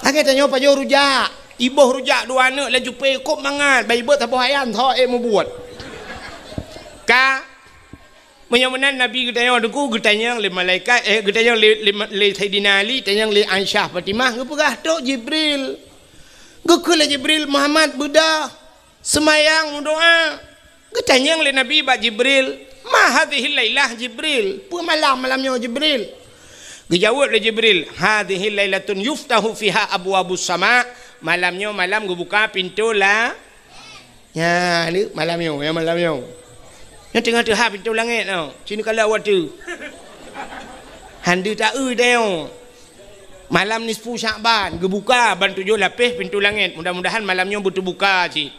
Lagèe tanyoe pajoh rujak. Iboh rujak dua aneuk lam cupé kôb mangat, bai beuet saboh ayam, tho ék mubuet. Ka Meunyoe meunan Nabi geutanyong teungku, geutanyong lé malaikat, eh, geutanyong lé, lé, lé Saidina Ali, tanyong lé Aisyah Fatimah, geupeugah, "Trok Jibril." Geukheun lé Jibril, "Muhammad, beudôh, seumayang, meudoá." Geutanyong lé Nabi bak Jibril, "Ma hadhihil lailah, Jibril? Peue malam, malam nyoe, Jibril?" Geujaweueb lé Jibril, "Hadhihil lailatun yuftahu fiha abwabus sama." Malam nyoe malam geubuka pintoe la Nyan, ni malam nyoe, ya, malam nyoe. Nyoe teungoh teuhah pintoe langét nyoe. Sinoe ka lheueh watèe. Han deuh taeu tanyoe. Malam nisfu Sya'ban, geubuka ban tujoh lapéh pintoe langét. Mudah-mudahan malam nyoe beuteubuka cit.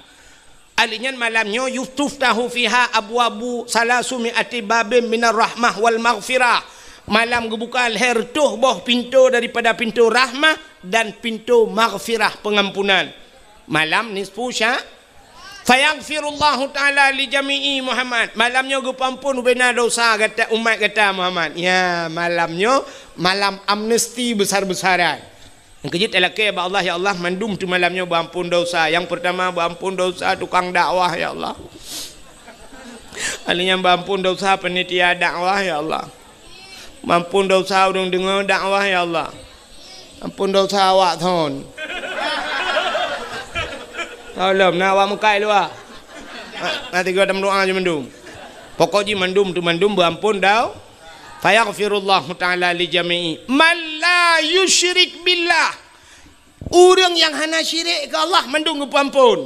Alheuh nyan malam nyoe, "Yutuftahu fiha abwabu salasumi ati babin minar rahmah wal maghfirah." Malam geubuka lhèe reutôh boh pintoe daripada pintoe rahmah dan pintoe maghfirah, pengampunan. Malam nisfu Sya-, "Fayaghfirullahu ta'ala li jami'i Muhammad." Malam nyoe geupeuampôn ubena dosa gata, umat gata Muhammad. Ya, malam nyoe malam amnesti besar-besaran. Nyang keujeuet talakèe bak Allah, "Ya Allah, mandum teuh malam nyoe beuampôn dosa." Nyang peurtama beuampôn dosa tukang dakwah, ya Allah. Alheuh nyan beuampôn dosa panitia dakwah, ya Allah. Mampun dosa ureuëng deungoe dakwah, ya Allah. Ampun dosa awak thon. Tolong, na awak meukai luwa. Na, na tiga dam doa je mandum. Pokok jih mandum tu mandum beuampun dau. Fayaghfirullahu ta'ala li jami'i man la yusyrik billah. Ureuëng nyang hana syirik keu Allah mandum geupeuampon.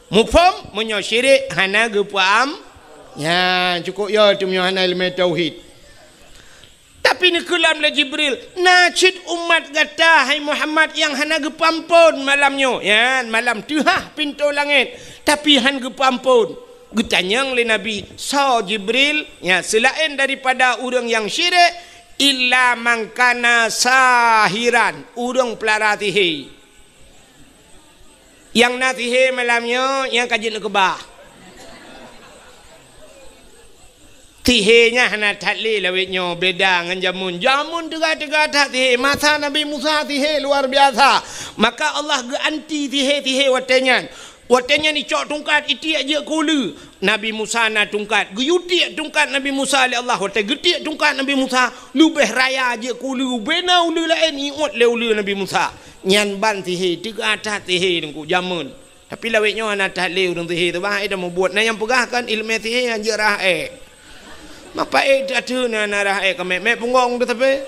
Muphom, meunyoe syirik hana geupeuam-, nyan cukôp yo teuh meunyoe hana ileumèe tauhid. Tapi neukeulam lé Jibril, "Na cit umat gata, hai Muhammad, nyang hana geupeuampon malam nyoe." Nyan, malam teuhah pintoe langét, tapi han geupeuampon. Geutanyong lé Nabi, "Soe Jibril?" Nyan, seulaén daripada ureuëng nyang syirik, "Illa man kana sahiran," ureuëng peulara sihé. Nyang na sihé malam nyoe, nyang ka jeuet neukeubah. Sihé nyan hana that lé lawét nyoe, beda ngon jameun. Jameun teuga-teuga that sihé. Masa Nabi Musa sihé luar biasa. Maka Allah geuanti sihé-sihé watée nyan. Watée nyan icok tungkat, itiek jeuet keu uleue. Nabi Musa na tungkat, geuyue tiek tungkat Nabi Musa lé Allah. Watée geutiek tungkat Nabi Musa, leubeh raya jeuet keu uleue, ubena uleue laén iôt lé uleue Nabi Musa. Nyan ban sihé, teuga that sihé Teungku jameun. Tapi lawét nyoe hana that lé ureuëng sihé teuh, bah, eh, dah mubuet. Na nyang peugah kan iéleumé sihé hanjeuet rhah ék. Mapa ék that na, na rhah ék ka mét-mét punggong teuh tapi.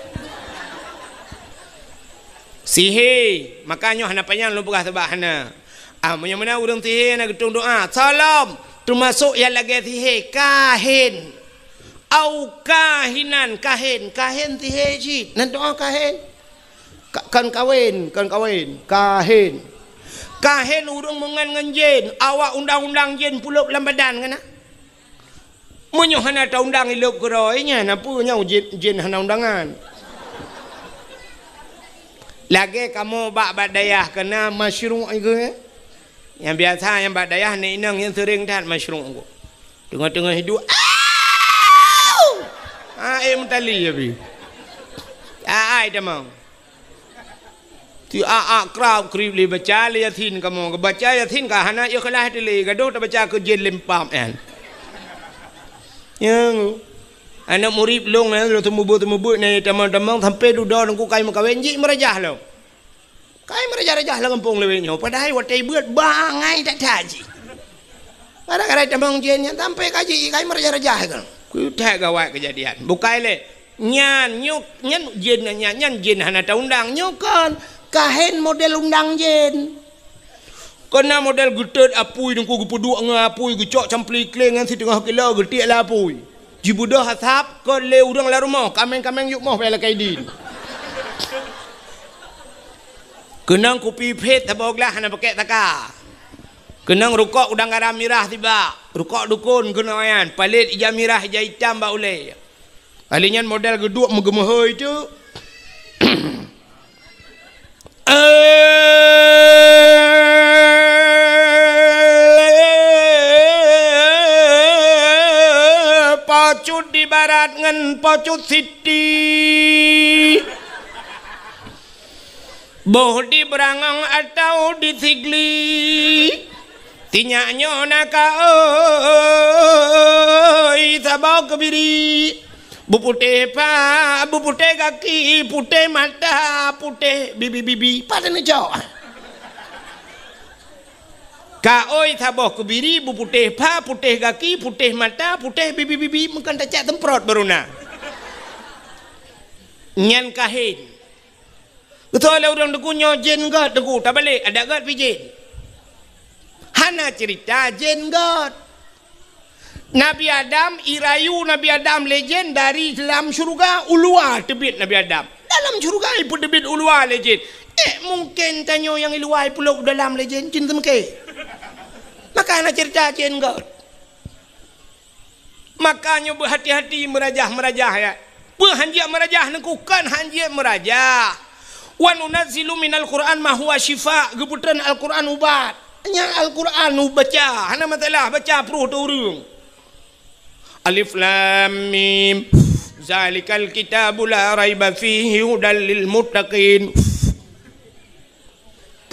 Sihé, maka nyoe hana panyang lôn peugah sabab hana. Ah, meunyoe meunan ureuëng sihé na geutueng doá, salom, teumasok nyang lagée sihé, kahin. Au kahinan, kahin, kahin sihé cit. Nan doá kahin. Ka-, kon kawén, kon kawén, kahin. Kahin ureuëng meungon ngon jén, awak undang-undang jén pulop lam badan kana. Meunyoe hana taundang ilop keudroe nyan, na peue nyoe jén, jén hana undangan. Lagée kamoe bak, bak dayah kana masyruq iku, eh? Nyang biasa nyang bak dayah nèk inong nyang seuring that masyruq iku. Teungoh-teungoh hidup, au! Ah, eh, meutali ya bi. Ah, ai tamong. Ti a-a krab krib lé baca lé Yasin kamoe. Baca Yasin ka hana ikhlas teuh lé, gadoh tabaca keu jén lempam nyan. Nyang aneuk murit lôn nyan, lôn teumubeuet-teumubeuet nyan tamong-tamong sampai dudoe Teungku kai meukawen jih meurajah lom. Kai meurajah-rajah lam gampông lawét nyoe, padahai watée beuet bangai that-that jih. Gara-gara tamong jén nyan sampai ka jih kai meurajah-rajah kan. Keu that gawat keujadian. Bukai lé. Nyan, nyoe, nyan jén nyan, nyan jén hana taundang. Nyoe kon, kahen model undang jén. Kon na model geutot apui Teungku, geupeuduek ngon apui, geucok campli kléng nyan siteungoh kilo geutiek lé apui. Jibeudôh asab kon lé ureuëng lam rumoh, kaméng-kaméng yôh moh bak lakée dien. Keunong kupi phet saboh glah hana pakèk saka. Keunong rukok udang garam mirah sibak, rukok dukon keunong nyan, palét ija mirah ija itam bak ulée. Kali nyan model geuduek meugeumeuhôi teuk. Eh, pocut di barat ngon pocut siti. Boh di Beurangong atau di Sigli. Sinyak nyoe na kaôi saboh keubiri. Beuputéh pa, beuputéh gaki, putéh mata, putéh bibi-bibi. Pat neucok? Kaôi saboh keubiri, beuputéh pa, putéh gaki, putéh mata, putéh bibi-bibi. Meukan tacak semprot baru na. Nyan kahen. Beutôi lé ureuëng Teungku nyoe jén gét Teungku, tabalek, adak gét pih jén. Hana cerita jén gét. Nabi Adam, irayu Nabi Adam lé jén dari lam syeuruga, u luwa teubiet Nabi Adam. Dalam syeuruga ipeuteubiet u luwa lé jén. Eh, mungken tanyoe nyang i luwa ipulop u dalam lé jén, cit teumeuke. Maka hana cerita jén gét. Maka nyoe beuhati-hati meurajah-meurajah, ya. Peue hanjeuet meurajah Teungku, kon hanjeuet meurajah. "Wa nunazzilu minal Qur'an ma huwa syifa," geupeutreun Al-Qur'an ubat. Nyan Al-Qur'an ubaca, hana masalah baca pruh teuh ureuëng. Alif Lam Mim. Zalikal kitabu la raiba fihi hudal lil muttaqin.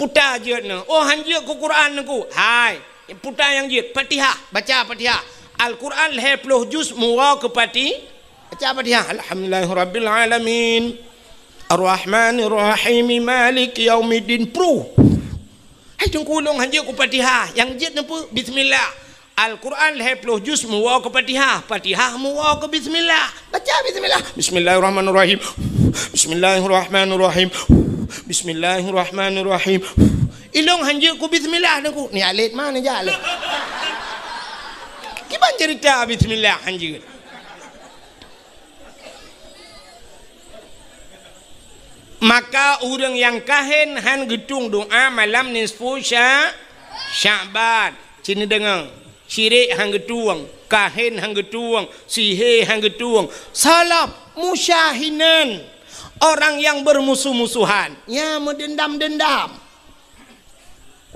Puta jeuet nyoe. Oh, hanjeuet keu Quran Teungku. Hai, puta nyang jeuet. Fatihah, baca Fatihah. Al-Quran lhée ploh juz meuwoe keu Fati-, baca Fatihah. Alhamdulillahirabbil alamin. Arrahmanirrahim. Maliki yaumiddin. Pruh. Hai Teungku, lôn hanjeuet keu Fatihah. Nyang jeuet nyoe peue? Bismillah. Al-Quran lhée ploh juz meuwoe keu Fatihah, Fatihah meuwoe keu bismillah. Baca bismillah. Bismillahirrahmanirrahim. Bismillahirrahmanirrahim. Bismillahirrahmanirrahim. Ilôn hanjeuet keu bismillah Teungku. Ni alet mana jak lé? Kiban cerita bismillah hanjeuet. Maka ureuëng nyang kahen han geutueng doá malam nisfu Sya-, Sya'ban. Cit neudeungoe, syirik han geutueng, kahen han geutueng, sihé han geutueng, salab, musyahinan, orang yang bermusuh-musuhan, nyang meudendam-dendam.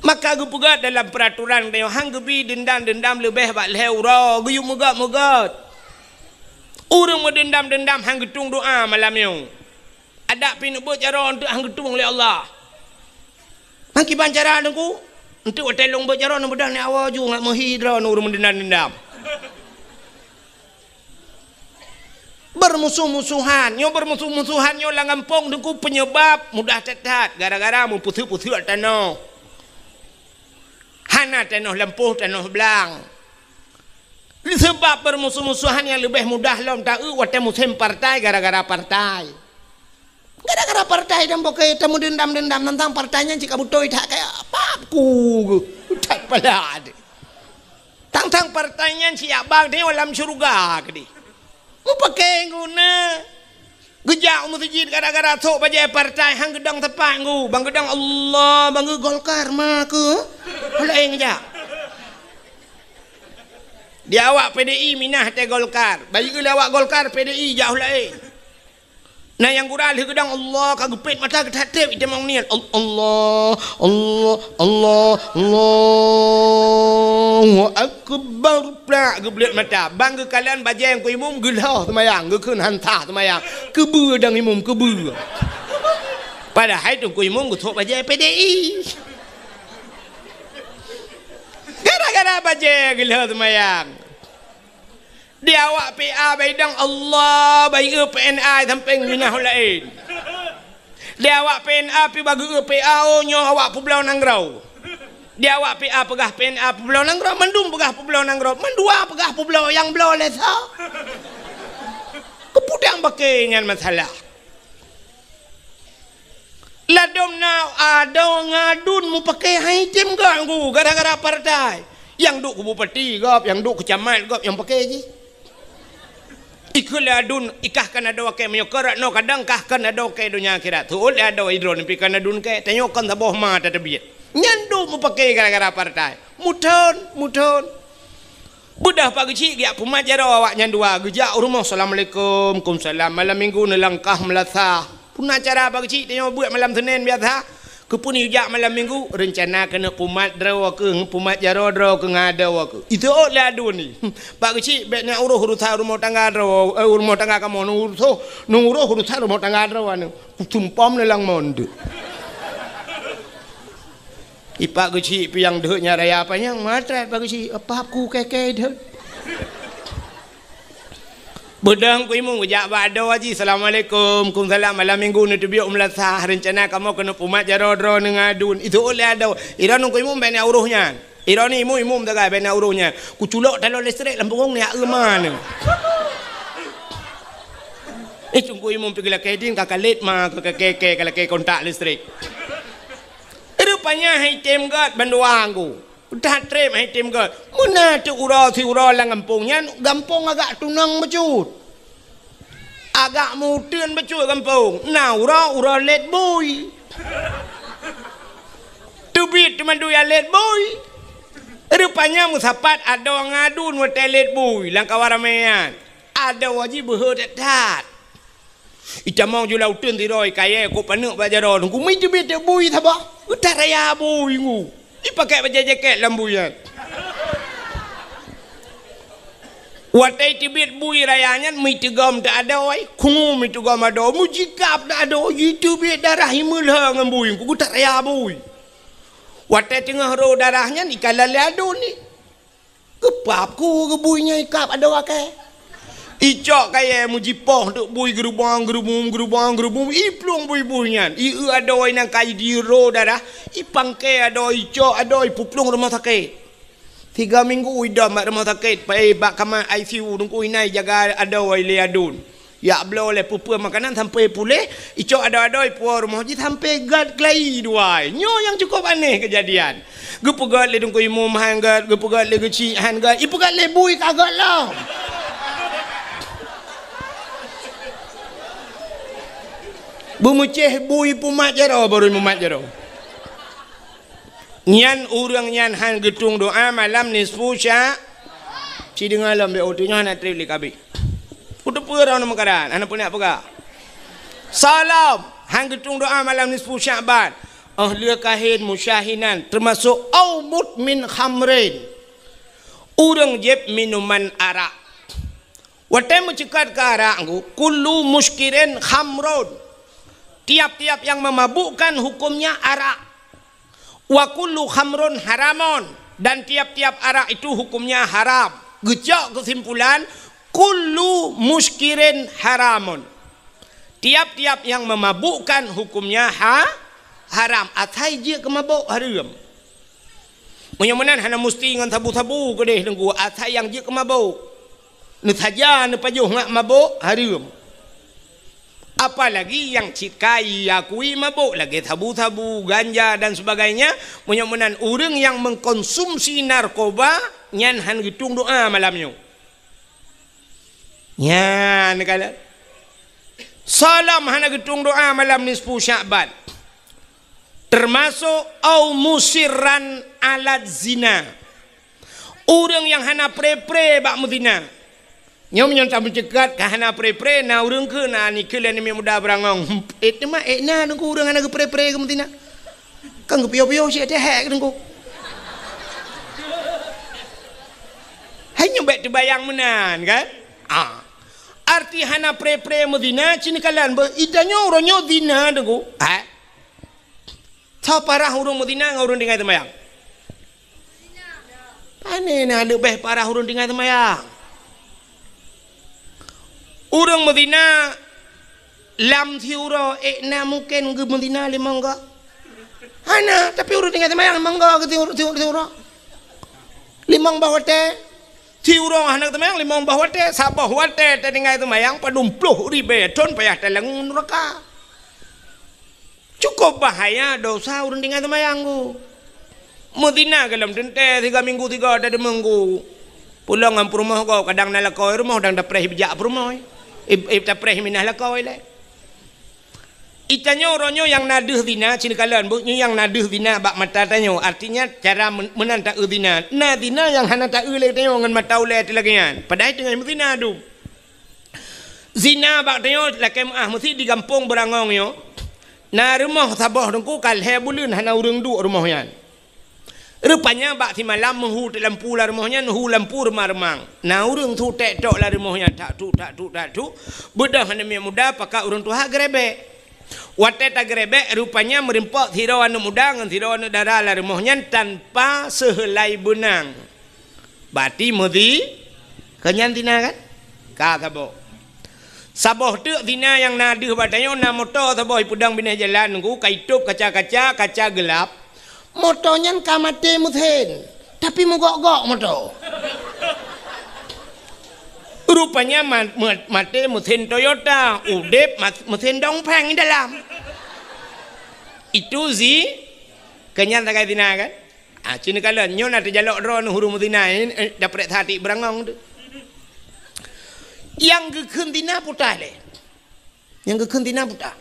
Maka geupeugah dalam peuraturan tanyoe, han geubi deundam-deundam leubeh bak lhée uroe, geuyue meugét-meugét. Ureuëng meudeundam-deundam han geutueng doá malam nyoe. Adak pih neubeuet jaroe eunteuk han geutueng lé Allah. Meukiban cara Teungku? Enteuk watèe lôn beuet jaroe, neubeudôh nyoe awai ju ngat meuhi droeneuh ureueng meudeundam-deundam. Beurmusoh-musohan, nyoe beurmusoh-musohan nyoe lam gampông teungku peunyeubab mudah that-that gara-gara meupeuseuek-peuseuek tanoh. Hana tanoh lampôh, tanoh blang. Seubab beurmusoh-musohan nyang leubeh mudah lom taeu watèe musém partai gara-gara partai. Gara-gara partai dan pokok tameudeundam-deundam teuntang partai nyan cit ka beutôi that kaya pap ku geuh. That pala deh. Tang-tang partai nyan siyak bang teuh lam syeuruga keudeh. Mupakè guna. Geujak u meuseujid gara-gara sok bajèe partai han geudong teumpat nggu. Bang geudong Allah, bang geu Golkar ma keu. Laén geujak. Di awak P D I minah teuh Golkar. Bayeue lé awak Golkar P D I jak laén. Na nyang gura lheueh geudong Allah ka geupet mata geutatép itamong niet. Al-, Allah, Allah, Allah, Allahu Akbar. Plak geubleuet mata. Bang geukalon bajèe Teungku Imum geulhô seumayang, geukheun han sah seumayang. Keubeue dang Imum, keubeue. Padahai Teungku Imum geusok bajèe P D I. Gara-gara bajèe geulhô seumayang. Di awak P A baidong Allah, bayeue P N A sampéng minah laén. Di awak P N A pi bageue P A, oh, nyoe awak peubloe nanggroe. Di awak P A peugah P N A peubloe nanggroe, mandum peugah peubloe nanggroe, mandua peugah peubloe nyang bloe lé soe. Keupeue dang bakè nyan masalah. Ladôm na adoe ngon aduen mupakè han item gop nggu gara-gara partai. Nyang duek keu bupati gop, nyang duek keu camat gop nyang pakè jih. Ikheun lé aduen, ikah kon adoe kèe meunyoe kon rot noe kadang kah kon adoe kèe donya akhirat. Seuôt lé adoe idroeneuh pi kon aduen kèe, tanyoe kon saboh ma tateubiet. Nyan duek mupakè gara-gara partai. Muthon, muthon. Beudôh Pak Geuchik geujak peumat jaroe awaknyan dua, geujak u rumoh, "Assalamualaikum." "Kumsalam." Malam minggu neulangkah meulasah. Peue na acara Pak Geuchik, tanyoe beuet malam Senin biasa. Keupeue neujak malam minggu? Reuncana keuneuk peumat droe keuh, peumat jaroe droe keuh ngon adoe keuh. Iseuôt lé aduen nyan. Pak Geuchik, bèk neuuroh urusan rumoh tangga droe, eh, rumoh tangga kamoe, neuuroh, neuuroh urusan rumoh tangga droe nyan. Kusumpom neulang mon deuh. I Pak Geuchik piang deuh nyan raya panyang, matrat Pak Geuchik, apa ku kèe-kèe deuh. Beudôh Teungku Imum geujak bak adoe jih, "Assalamualaikum." "Kumsalam." "Malam minggu neuteubiet u meulasah, reuncana kamoe keuneuk peumat jaroe droeneuh ngon aduen." Iseuôt lé adoe, "Idroeneuh Teungku Imum bèk neuuroh nyan. Idroeneuh Imum-imum sagai bèk neuuroh nyan. Kuculok taloe listrik lam peungong nyan eu ma nyan." Eh, Teungku Imum pi geulakèe din ka kalét ma keu kèe-kèe ka lakèe kontak listrik. Rupanya han item gop bandua nggu. That trép han item gop. Meunan teuk uroe siuroe lam gampông nyan, gampông agak tunong bacut. Agak meuteun bacut gampông. Na uroe, uroe lét bui. Teubiet teuma dua lét bui. Rupanya meusapat adoe ngon aduen watèe lét bui lam kawan ramè nyan. Adoe jih beuhe that-that. Itamong ju lam uteuen sidroe, kayèe kok paneuk bak jaroe, Teungku, meuteubit bui saboh. Geutaraya bui nggu. Ipakèk bajèe jakèt lam bui nyan. Watèe teubiet bui raya nyan, meuteugom teuh adoe, khungu meuteugom adoe, meujikab teuh adoe, jiteubiet darah imeulhö ngon bui, Teungku, geutaraya bui. Watèe teungoh rô darah nyan, ikalon lé aduen nyan. Geupap ku geubui nyan ikab adoe kèe. Icok kayèe meujipoh teuk bui geurubong, geurubong, geurubong, geurubong, iplueng bui-bui nyan. Ieu adoe nyang ka jidiro darah, ipangkèe adoe, icok adoe, ipeuplueng rumoh sakét. Tiga minggu idong bak rumoh sakét, pai bak kama I C U, Teungku, inan ijaga adoe lé aduen. Jak bloe lé peue-peue makanan sampoe puléh, icok adoe-adoe ipuwoe rumoh jih sampoe gèt keulayi dua. Nyoe nyang cukôp aneh keujadian. Geupeugèt lé Teungku Imum han gèt, geupeugèt lé Geuchik han gèt, ipeugèt lé bui ka gèt lom. Beumeucéh bui peumat jaroe, barô mumat jaroe. Nyan ureueng nyan han geutueng doa malam nisfu sya-, ci deungoe lom, bèk, oh, teungoh hana trép lé kabeh. Peue teupeue droeneuh meukaran, hana peue neujak peugah. Salam, han geutueng doa malam nisfu Sya'ban. Oh, lheueh kahén musyahinan, teumasok au mudmin khamrin. Ureueng jieb minuman arak. Watèe meuceukat keu arak, kullu muskirin khamrun. Tiap-tiap yang memabukkan hukumnya arak. "Wa kullu khamrun haramun," dan tiap-tiap arak itu hukumnya haram. Geucok keusimpulan, "Kullu muskirin haramun." Tiap-tiap yang memabukkan hukumnya ha-, haram. Asai jeuet keu mabök hareuem. Meunyoe meunan hana musti ngon sabu-sabu keudeh Teungku, asai nyang jeuet keu mabök. Neusaja neupajoh ngat mabök hareuem. Apalagi nyang cit ka iakui mabök lagée sabu-sabu, ganja dan sebagainya, meunyoe meunan ureuëng nyang mengkonsumsi narkoba nyan hana geutueng doa malam nyoe. Nyan kala. Salam hana geutueng doa malam nisfu Sya'ban. Termasuk au musirran ala zina. Ureuëng nyang hana pre-pre bak meuzina. Nyoe meunyoe tameuceukat ka hana pre-pre, na ureuëng keu na nikeue lé aneuk muda beurangong. Eh, teuma eh na Teungku ureuëng hana geupre-pre keu meuzina. Kan geupiôh-piôh cit teuhek Teungku. Hai nyoe bék teubayang meunan kan? Ah. Arti hana pre-pre meuzina cit neukalon beu, itanyoe uroe nyoe zina Teungku. Ha? Soe parah ureuëng meuzina ngon ureuëng tinggai teumayang? Pane na leubeh parah ureuëng tinggai teumayang? Ureuëng meuzina lam siuroe, eh, na mungken geumeuzina limong goe? Hana, tapi ureuëng tinggai teumayang limong goe geuti-, siuroe. Limong boh watée. Siuroe hana teumayang limong boh watée, saboh watée tatinggai teumayang padum ploh ribée thon payah talangue nuraka. Cukup bahaya dosa ureuëng tinggai teumayang ku. Meuzina golom teuntée siga minggu siga tadeumeung ku. Pulang ngon peurumoh gob kadang na lakoe rumoh dang tapreh bijak peurumoh. Ib-, ib tapreh minah lakoe lé. Itanyoe uroe nyoe nyang na deuh zina, cit neukalon beu, nyoe nyang na deuh zina bak mata tanyoe. Artinya cara men-, meunan taeu zina. Na zina nyang hana taeu lé tanyoe ngon mata ulée teuh lagée nyan. Padahai teungoh meuzina dum. Zina bak tanyoe lakée meuáh meusi di gampông beurangong nyoe. Na rumoh saboh Teungku ka lhée buleuen hana ureuëng duek rumoh nyan. Rupanya bak simalam meuhu teuk lampu lam rumoh nyan, hu lampu reumang-reumang. Na ureuëng su tek tok lam rumoh nyan, tak tuk, tak tuk, tak tuk. Beudôh aneuk miet muda pakat ureuëng tuha geurebek. Watée tageurebek, rupanya meurimpok sidroe aneuk muda ngon sidroe aneuk dara lam rumoh nyan tanpa seuheulai beunang. Bati meuzi-, keu nyan zina kan? Ka saboh. Saboh teuk zina nyang na deuh bak tanyoe, na moto saboh ipeudong binéh jalan Teungku, ka itôb kaca-kaca, kaca geulab. Moto nyan ka maté meusén, tapi meugok-gok moto. Rupanya ma-, ma-, maté meusén Toyota, udeb ma-, meusén Dongfeng di dalam. Itu zi-, keu nyan sagai zina kan? Ah, cit neukalon, nyoe na teujalok droeneuh ureuëng meuzina, eh, eh, daprek satik beurangong tu. Nyang geukheun zina puta lé. Nyang geukheun zina puta.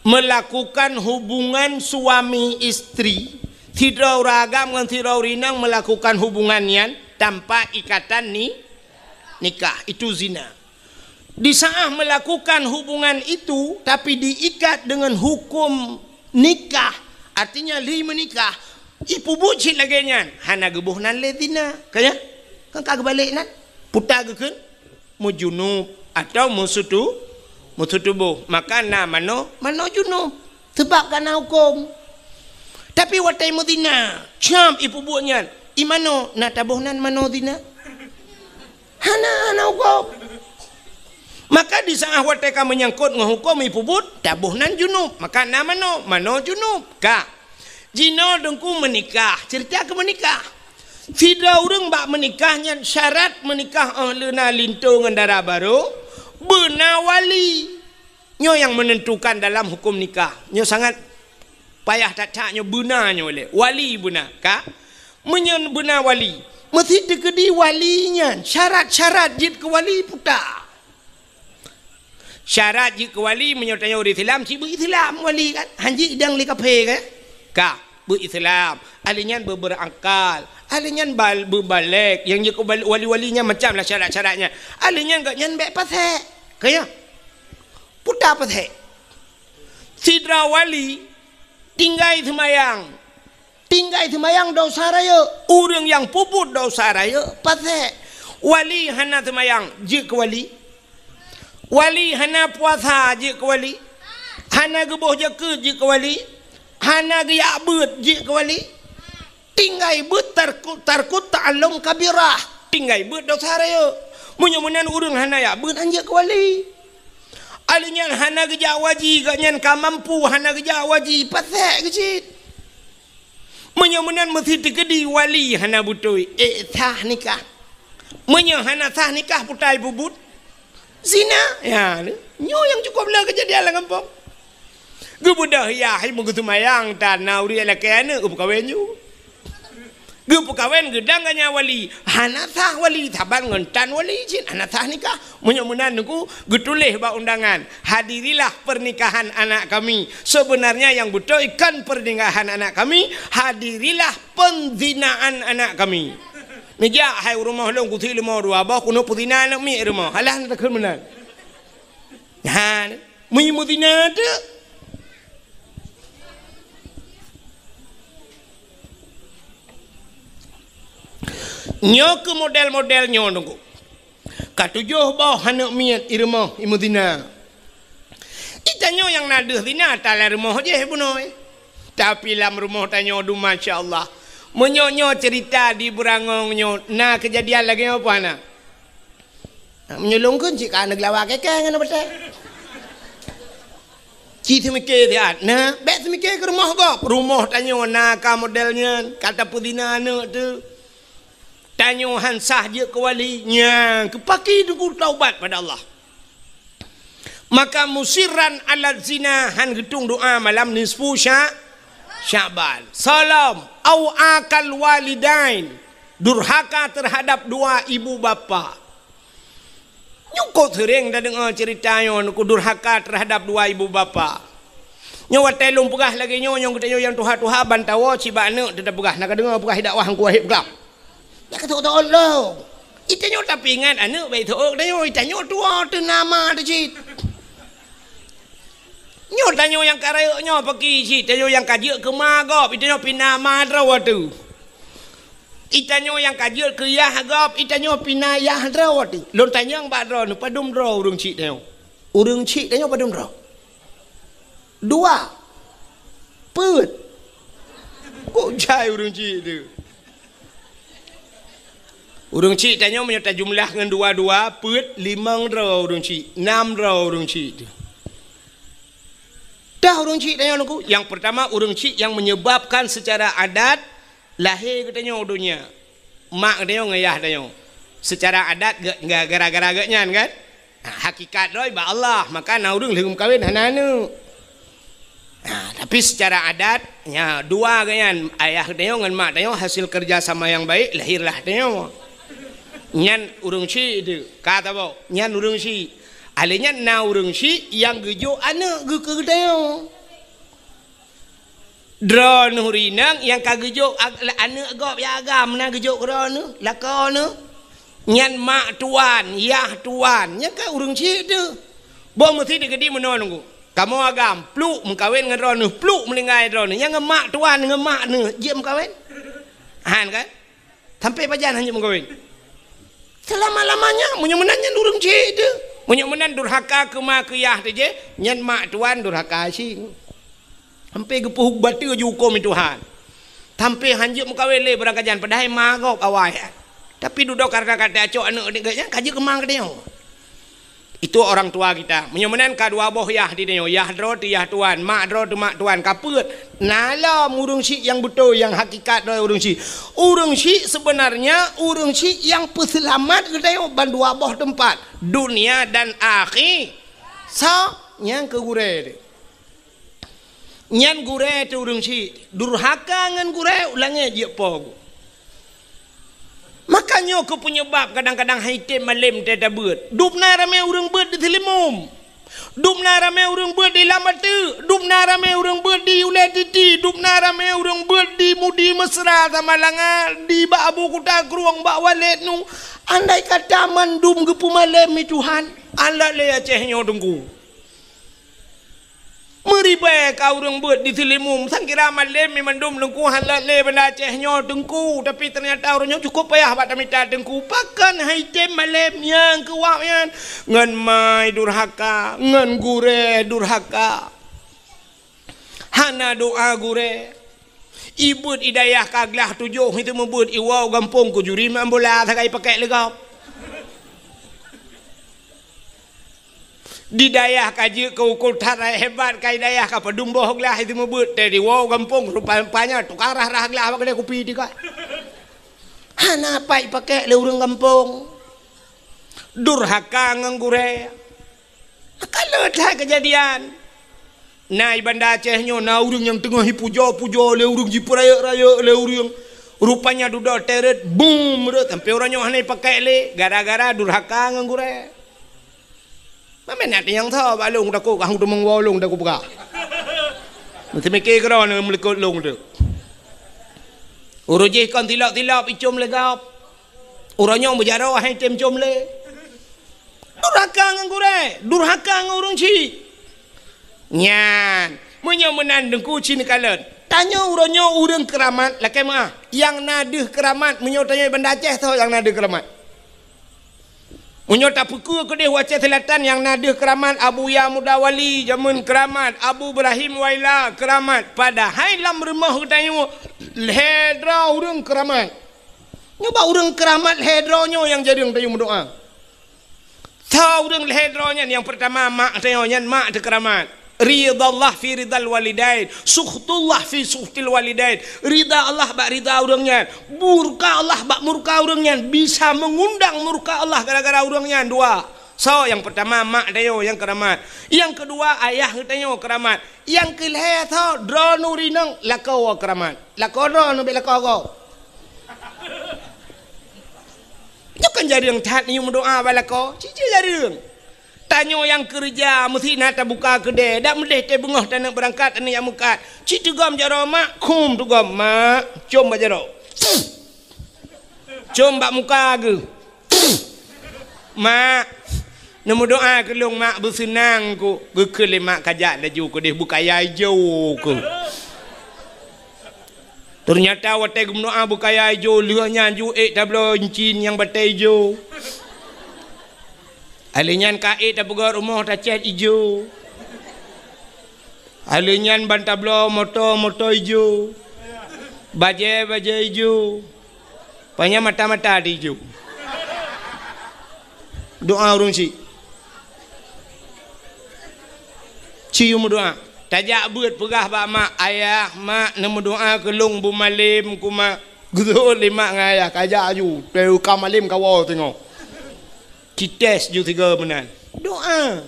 Melakukan hubungan suami istri, sidroe ureuëng agam ngon sidroe ureuëng inong melakukan hubungan nyan tanpa ikatan ni-, nikah, itu zina. Di saat melakukan hubungan itu, tapi diikat dengan hukum nikah, artinya lheueh meunikah, ipeubuet cit lagée nyan, hana geuboh nan lé zina. Ka nyan? Kan ka geubalek nan? Puta geukheun meujunub atau meusutu-, meusutuboh. Maka na manoe, manoe junub. Sabab ka na huköm. Tapi watée meuzina, cam ipeubuet nyan, i manoe na taboh nan manoe zina? Hana, hana huköm. Maka di saat watée ka meunyangkot ngon huköm ipeubuet, taboh nan junub. Maka na manoe, manoe junub. Ka. Jinoe Teungku meunikah, ceurita keu meunikah. Sidroe ureuëng bak meunikah nyan syarat meunikah óh lheueh na linto ngon dara barô, beuna wali. Nyoe nyang meunentukan dalam huköm nikah. Nyoe sangat payah that-that nyoe beuna nyoe lé. Wali beuna, ka? Meunyoe beuna wali, meusi teukeudi wali nyan, syarat-syarat jeuet keu wali puta. Syarat jeuet keu wali meunyoe tanyoe ureuëng Islam, cit beu Islam wali kan? Hanjeuet idang lé kafé kan? Ka, beu Islam. Ahli nyan beu berakal. Ahli nyan bal-, beu balek. Nyang jeuet keu bal-, wali-wali nyan macam lah syarat-syarat nyan. Ahli nyan gobnyan bék pasék. Ka nyan? Puta pasék. Sidroe wali tinggai seumayang. Tinggai seumayang dosa rayeuk. Ureuëng nyang peubuet dosa rayeuk pasék. Wali hana seumayang, jeuet keu wali. Wali hana puasa, jeuet keu wali. Hana geuboh zakeuet, jeuet keu wali. Hana geujak beuet jeuet keu wali. Tinggai beuet tarku-, tarkut ta'allum kabirah. Tinggai beuet dosa rayeuk. Meunyoe meunan ureuëng hana jak beuet, han jeuet keu wali. Aleuh nyan hana geujak waji, gobnyan ka mampu, hana geujak waji, pasék keu cit. Meunyoe meunan meusi teukeudi wali hana beutôi, ék sah nikah. Meunyoe hana sah nikah, putai peubuet zina. Ya, nyoe nyang cukôp le keujadian lam gampông. Geubeudôh yah hai meugeuseumbayang tan na ureuëng lakée aneuëk geupeukawen ju. Geupeukawen geudang ganya wali, hana sah wali, saban ngon tan wali cit, hana sah nikah. Meunyoe meunan Teungku, geutuléh bak undangan, "Hadirilah pernikahan anak kami. Sebenarnya yang beutôi kon pernikahan anak kami, hadirilah penzinaan anak kami." Neujak hai u rumoh lôn, kusi leumo dua boh, keuneuk peuzina aneuk miet rumoh. Alah, na takheun meunan. Ha, meunyoe meuzina teuk. Nyoe keuh model-model nyoe Teungku. Ka tujoh boh aneuk miet i rumoh i meuzina. I tanyoe nyang na deuh zina, ta lam rumoh jih bunoe. Tapi lam rumoh tanyoe dum, masya Allah. Meunyoe nyoe cerita di Beurangong nyoe, na keujadian lagée nyoe peue hana? Meunyoe lôn kheun cit ka aneuk lawa keke ngon aneuk batée. Ci seumiké siat, na, bék seumiké keu rumoh gob. Rumoh tanyoe na ka model nyan, ka tapeuzina aneuk teuh. Tanyoe han sah jeuet keu wali, nyan keuh pakri Teungku taubat pada Allah. Maka musirran ala zina, han geutueng doa malam nisfu Sya-, Sya'ban. Salom, au akal walidain, durhaka terhadap dua ibu bapa. Nyoe kok seuréng tadeungoe cerita nyoe, Teungku, durhaka terhadap dua ibu bapa. Nyoe watée lôn peugah lagée nyoe, nyang geutanyoe nyang tuha-tuha ban tawoe cit bak aneuk teuh tapeugah, na kadeungoe peugah dakwah Teungku Wahib peugah. Nyan ka teuôt-teuôt lom. I tanyoe tapeuingat aneuk bék teuôt tanyoe, i tanyoe tuwoe teuh na ma teuh cit. Nyoe tanyoe nyang ka rayeuk nyoe pakri cit, tanyoe nyang ka jeuet keu ma gob, i tanyoe pih na ma droe teuh. I tanyoe nyang ka jeuet keu yah gob, i tanyoe pih na yah droe teuh. Lôn tanyong bak droeneuh, padum droe ureuëng chik tanyoe? Ureuëng chik tanyoe padum droe? Dua. Peuet. Kok jai ureuëng chik teuh? Ureuëng chik tanyoe meunyoe tajumlah ngon dua-dua, peuet, limong droe ureuëng chik, nam droe ureuëng chik teuh. Dah ureuëng chik tanyoe Teungku, nyang pertama ureuëng chik nyang menyebabkan secara adat lahé geutanyoe u donya. Mak geutanyoe ngon yah tanyoe. Secara adat ge-, ge-, gara-gara geuh nyan kan? Ha, hakikat droe bak Allah, maka na ureuëng lheueh meukawen hana aneuk. Ha, tapi secara adat, nya dua geuh nyan, ayah tanyoe ngon mak tanyoe hasil kerja sama yang baik, lahirlah tanyoe. Nyan ureuëng chik teuh, ka tabok, nyan ureuëng chik. Alheuh nyan na ureuëng chik nyang geujok aneuk geuh keu geutanyoe. Droeneuh rinang nyang ka geujok ag-, aneuk gob nyang agam na geujok keu droeneuh, lakoe neuh. Nyan mak tuan, yah tuan, nyan ka ureuëng chik teuh. Boh meusi teukeudi meunoe Teungku. Kamoe agam, pluek meukawen ngon droeneuh, pluek meuninggai droeneuh. Nyang ngon mak tuan, ngon mak neuh, jeuet meukawen? Han kan? Sampai pajan hana meukawen? Selama-lamanya, meunyoe meunan nyan ureuëng chik teuh. Meunyoe meunan durhaka keu ma keu yah teuh jih, nyan mak tuan durhaka cit. Sampai geupeubateue ju huköm Tuhan. Sampai han jeuet meukawen lé beurangkajan, padahai ma gob awai. Tapi dudoe karena ka tacok aneuk geuh nyan ka jeuet keu ma geutanyoe. Itu orang tua kita. Meunyoe meunan ka dua boh yah di tanyoe, yah droe teuh yah tuan, mak droe teuh mak tuan, ka peuet. Na lom ureuëng chik nyang beutôi, nyang hakikat droe ureuëng chik. Ureuëng chik sebenarnya ureuëng chik nyang peuseulamat geutanyoe ban dua boh teumpat, dunia dan akhi-, so, nyang keu gurée teuh. Nyan gurée teuh ureuëng chik, durhaka ngon gurée, u langét jeuet po geuh. Maka nyoe keuh peunyeubab kadang-kadang han item malem teutabeuet. Dum na ramé ureuëng beuet di Seulimeum. Dum na ramé ureuëng beuet di Lam Ateuk. Dum na ramé ureuëng beuet di Ulée Titi. Dum na ramé ureuëng beuet di Mudi Mesra Samalanga, di bak Abu Kuta Krueng, bak Walét nu. Andai kata mandum geupeumalem lé Tuhan, alat lé Aceh nyoe Teungku. Meuribée ka ureuëng beuet di Seulimeum, sangkira malem mi mandum Teungku, han lé banda Aceh nyoe Teungku, tapi ternyata ureuëng nyoe cukup payah bak tamita Teungku. Pakon han item malem nyang keu wak nyan? Ngon ma durhaka, ngon gurée durhaka. Hana doa gurée. Ibeuet i dayah ka glah tujoh, itu meubeuet iwoe gampông keu juri main bola sagai pakek lé gob. Di dayah ka jeuet keu ukeue that hebat, ka i dayah ka padum boh glah, itu meubeuet teuh iwoe gampông rupa-rupanya tukang rhah-rhah glah bak keudée kupi teuka. Hana pat ipakek lé ureuëng gampông. Durhaka ngon gurée. Ka le that keujadian. Na i Banda Aceh nyoe na ureuëng nyang teungoh jipujoe-pujoe lé ureuëng, jipeurayeuk-rayeuk lé ureuëng. Rupanya dudoe teuh rot, bum, rot sampoe uroe nyoe hana ipakek lé gara-gara durhaka ngon gurée. Mamé na nyang tho bak lôn takot, hang teumong woe lôn takot peugah. Meuteumike keudroe neumeuleukeut lôn teuh. Ureuëng jih kon tilop-tilop icom lé gob. Uroe nyoe meujaroe hai tem com lé. Durhaka ngon gurée, durhaka ngon ureuëng chik. Nyan, meunyoe meunan Teungku ci neukalon. Tanyoe uroe nyoe ureuëng keuramat lakée meuah. Nyang na deuh keuramat meunyoe tanyoe Banda Aceh soe nyang na deuh keuramat. Meunyoe tapeukeue keudeh u Aceh Selatan nyang na deuh keuramat Abuya Muda Wali jameun keuramat, Abu Ibrahim Waila keuramat. Padahai lam rumoh geutanyoe lhée droe ureuëng keuramat. Nyoe bak ureuëng keuramat lhée droe nyoe nyang jareueng tanyoe meudoá. Soe ureuëng lhée droe nyan? Nyang peurtama mak tanyoe, nyan mak teuh keuramat. Ridallah fi ridal walidain, sukhtullah fi sukhtil walidain. Rida Allah bak rida ureuëng nyan, murka Allah bak murka ureuëng nyan, bisa meungundang murka Allah gara-gara ureuëng nyan dua. Soe nyang peurtama mak tanyoe nyang keuramat. Nyang keudua ayah geutanyoe keuramat. Nyang keulhée soe droeneuh rinong lakoe keuramat. Lakoe droeneuh bék lakoe gob. Nyoe kan jareueng that neuyue meudoá bak lakoe, cicém jareueng. Tanyoe nyang keureuja meusti na tabuka keudée, dak meudeh teuh beungoh taneuk beurangkat taneuk jak meukat. Cit teugom jaroe mak, khum teugom mak, com bak jaroe. Com bak muka geuh. Mak, neumeudoá keu lôn mak, beuseunang ku. Geukheun lé mak kajak laju keudeh beukaya ijo ku. Teunyata watée geumeudoá beukaya ijo, lheueh nyan ju ék tabloe incin nyang batée ijo. Alheuh nyan ka ék tapeugöt rumoh tacét ijo. Alheuh nyan ban tabloe moto, moto ijo. Bajée, bajée ijo. Panyang mata-mata di ijo. Doá ureuëng chik. Ci yue meudoá. Tajak beuet peugah bak mak, "Ayah, mak, neumeudoá keu lôn beumalem ku, mak." Geuseuôt lé mak ngon ayah, kajak aju. Teuka malem kawoe singoh. Cites ju sigoe meunan. Doá.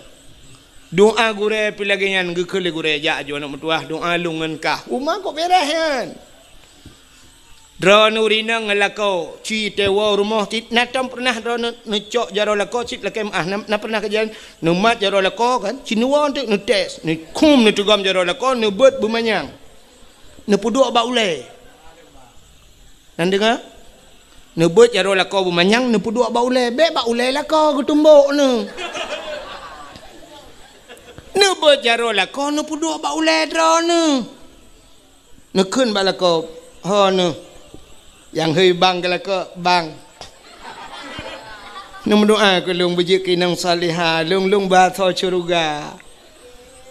Doá gurée pih lagée nyan, geukheun lé gurée, "Jak aju aneuëk meutuwah, doá lôn ngon kah." Uma kok beres nyan. Droeneuh rinong ngon lakoe, ci teuwoe rumoh cit, na tom peureunah droeneuh neucok jaroe lakoe cit lakée meuah, na, na peureunah keujadian neumat jaroe lakoe kan, ci neuwoe teuk neutes, neukhum neuteugom jaroe lakoe, neubeuet beumanyang. Neupeuduek bak ulée. Nan deungoe? Neubeuet jaroe lakoe beumanyang, neupeuduek bak ulée, bék bak ulée lakoe geutumbok neuh. Neubeuet jaroe lakoe neupeuduek bak ulée droeneuh. Neukheun bak lakoe, "Ho neuh." Nyang hei bang keu lakoe, "Bang, neumeudoá keu lôn beujeuet keu inong salihah, lôn, lôn beuasoe syeuruga."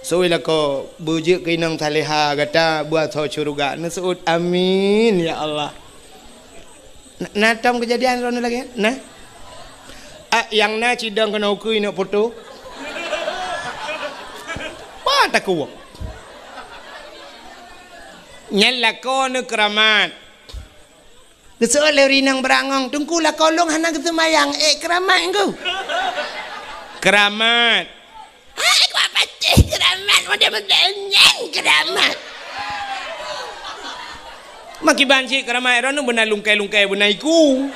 Seuôt lakoe, "Beujeuet keu inong salihah gata beuasoe syeuruga." Neuseuôt, "Amin, ya Allah." Na, na tom keujadian droeneuh lagée nyan? Na? Ah, nyang na cidong keunoe ukeue neuk poto. Bah takue. Nyan lakoe neuh keuramat. Geuseuôt lé ureuëng inong beurangong, "Teungku, lakoe lôn hana geuseumayang, ék keuramat ngku." Keuramat. Hai, kuat patéh keuramat, model-model nyan keuramat. Makiban cit keuramat droeneuh beuna lungkai-lungkai beuna iku.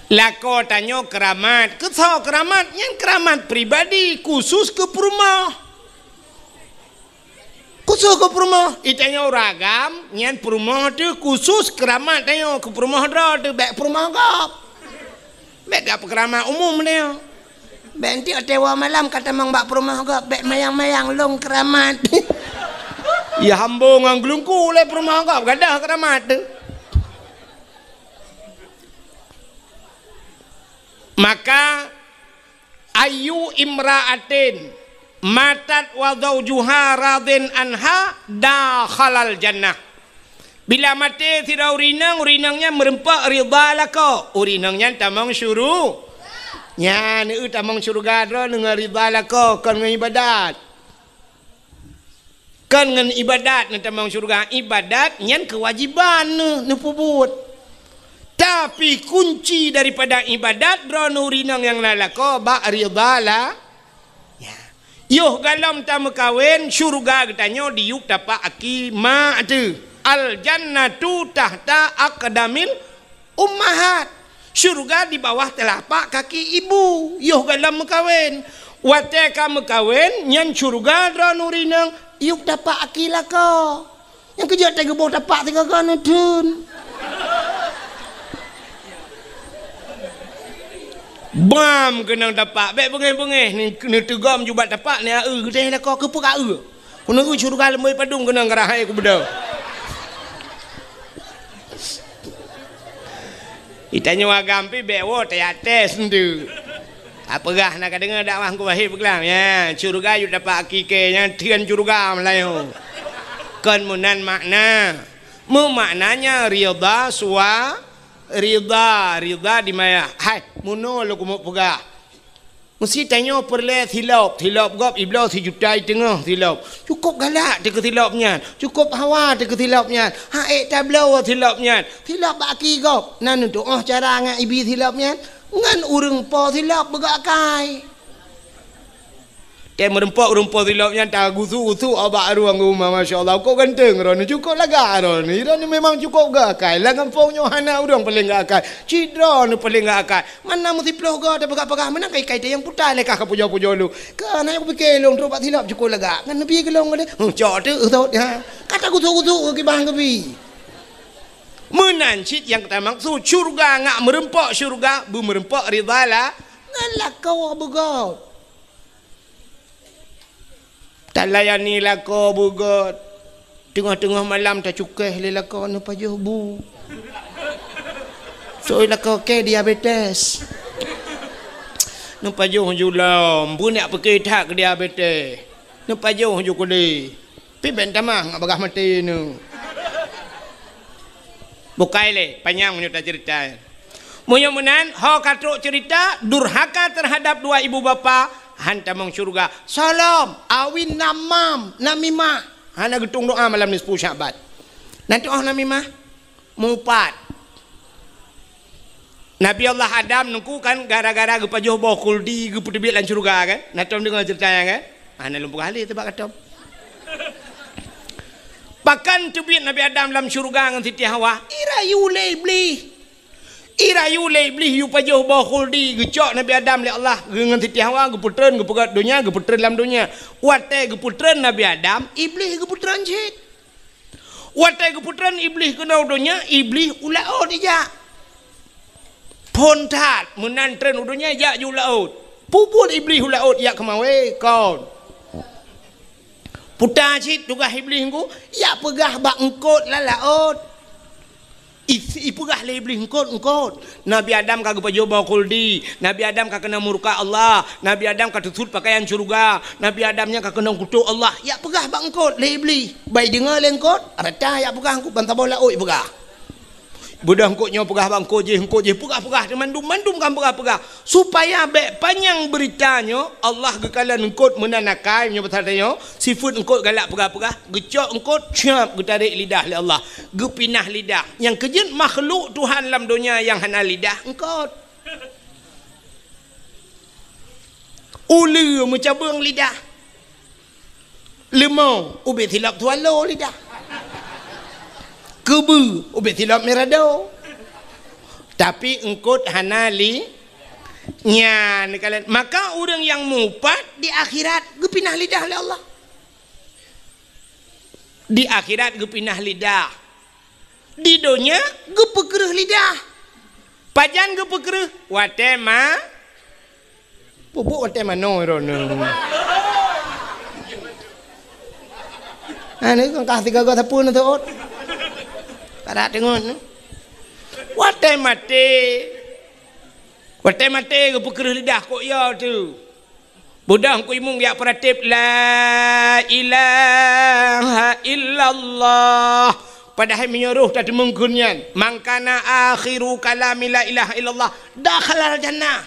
Lakoe tanyoe keuramat, keu soe keuramat? Nyan keuramat pribadi, khusus keu peurumoh. Khusus keu peurumoh, i tanyoe ureuëng agam, nyan peurumoh teuh khusus keuramat tanyoe, keu peurumoh droe teuh, bék peurumoh gob. Bék gak peukeuramat umum tanyoe. Bék enteuk watée woe malam ka tamong bak peurumoh gob, bék mayang-mayang lôn keuramat. Ya hambo ngon geulungku lé peurumoh gob, gadôh keuramat teuh. Maka, ayu imra'atin Matat wa zaujuha radin anha dakhalal jannah. Bila maté sidroe ureueng inong, ureueng inong nyan meureumpok ridha lakoe, ureueng inong nyan tamong syuru-, nyan, eu, tamong syeuruga droeneuh ngon ridha lakoe, kon ngon ibadat. Kon ngon ibadat neutamong syeuruga, ibadat nyan keuwajiban neuh neupeubuet. Tapi kunci daripada ibadat droeneuh ureueng inong nyang na lakoe bak ridha la-, ya. Yoh galom tameukawen, syeuruga geutanyoe diyueb tapak aki mak teuh. Al jannatu tahta aqdamil ummahat. Syeuruga di bawah teulapak kaki ibu, yoh galom meukawen. Watée ka meukawen, nyan syeuruga droeneuh ureueng inong, yueb tapak aki lakoe. Nyang keujeuet teuh geuboh tapak sigoe-goe neutheun. Bam keunong tapak, bék beungéh-beungéh, ni-, neuteugom jubat tapak, ni a-eu geutéh lakoe keupeue ka eu. Keuneuk syeuruga leumoi padum keunong geurahai kubeudôh. Itanyoe agam pih bék woe teuyaté seundeue. Apeugah na ka deungoe dakwah Teungku Wahé peugah, ya, syeuruga yue dapat akikée nyang thian syeuruga meulayeue. Kon meunan makna. Meumaknanya ridha sua-, ridha, ridha di maya. Hai, meunoe lôn keumeung peugah. Meusi tanyoe peureulée silop, silop gob ibloe sijuta iteungoh silop. Cukôp galak teuh keu silop nyan, cukôp hawa teuh keu silop nyan, han ék tabloe silop nyan. Silop bak aki gob, na neutuoh cara ngon ibi silop nyan, ngon ureuëng po silop beugok akai. Tée meureumpok ureuëng po silop nyan tagusu-gusu bak rueng uma, masya Allah, kok ganteng droeneuh, cukôp lagak droeneuh. Droeneuh memang cukôp gok akai. Lam gampông nyoe hana ureuëng paleng gok akai. Cit droeneuh paleng gok akai. Mana meusiplôh goe tapeugah-peugah, meunan kai-kai teuh nyang puta lé kah ka pujoe-pujoe lôn. Keu hana nyang kupike lôn trok bak silop cukôp lagak. Ngon neubi keu lôn lé. Huh, cok teuk, uh, thot, ha. Ka tagusu-gusu keu kiban keubi. Meunan cit nyang tamaksud syeuruga ngat meureumpok syeuruga, beumeureumpok ridha la-, ngon lakoe beugôt. Talayani lakoe beugôt. Teungoh-teungoh malam tacukéh lé lakoe neupajoh bu. Soe lakoe kée diabetes. Neupajoh ju lom, beunyak pike that keu diabetes. Neupajoh ju keudeh. Pih bék tamah ngat bagah maté neuh. Bukai lé, panyang meunyoe taceurita. Meunyoe meunan, ho ka trok ceurita, durhaka teuhadab dua ibu bapa, han tamong syeuruga. Solom, awin namam, namimah. Hana geutueng doá malam nisfu Sya'ban. Na tuoh namimah? Mupat. Nabi Allah Adam nungku kan gara-gara geupajoh boh khuldi geupeuteubiet lam syeuruga kan? Na tom deungoe ceurita nyan kan? Hana lôn peugah lé teubak katom. Pakon teubiet Nabi Adam lam syeuruga ngon Siti Hawa? Irayu lé Iblih. Irayu lé Iblih yue pajoh boh khuldi geucok Nabi Adam lé Allah ngon Siti Hawa geupeutreun geupeugét donya geupeutreun lam donya. Watée geupeutreun Nabi Adam, Iblih geupeutreun cit. Watée geupeutreun Iblih keunoe u donya, Iblih u laôt ijak. Phon that, meunan treun u donya jak ju laôt. Peubuet Iblih u laôt jak keumawe, kon. Puta cit tugaih Iblih nungku, jak peugah bak eungkôt lam laôt. I-, ipeugah lé Iblih eungkôt-eungkôt. Nabi Adam ka geupajoh boh khuldi. Nabi Adam ka keunong murka Allah. Nabi Adam ka teusut peukayan syeuruga. Nabi Adam nyan ka keunong kutok Allah. Jak peugah bak eungkôt lé Iblih. Bai deungoe lé eungkôt, rata jak peugah eungkôt ban saboh laôt peugah. Beudôh eungkôt nyoe peugah bak eungkôt jéh, eungkôt jéh peugah-peugah, mandum-mandum kan peugah-peugah. Supaya bék panyang beurita nyoe, Allah geukalon eungkôt meunan akai, meunyoe basa tanyoe, sifeuet eungkôt galak peugah-peugah, geucok eungkôt, cap, geutarek lidah lé Allah, geupinah lidah. Nyang keujeuet makhluk Tuhan lam donya nyang hana lidah, eungkôt. Uleue meucabeueng lidah. Leumo ubit silop swallow lidah. Keubeue ubit silop mirado. Tapi eungkôt hana li-, nyan kalon. Maka ureuëng nyang mupat di akhirat geupinah lidah lé Allah. Di akhirat geupinah lidah. Di donya geupeukreueh lidah. Pajan geupeukreueh? Watée ma-, peubuet watée manoe droeneuh. Hana kah tiga-tiga sapeue neutot. Padat teungon. Watée maté. Watée maté geupeukreueh lidah kok ya tu. Beudôh Teungku Imum geujak peuratéb, "La ilaha illallah." Padahai meunyoe roh tateumeung kheun nyan, "Man kana akhiru kalami la ilaha illallah, dakhalal jannah."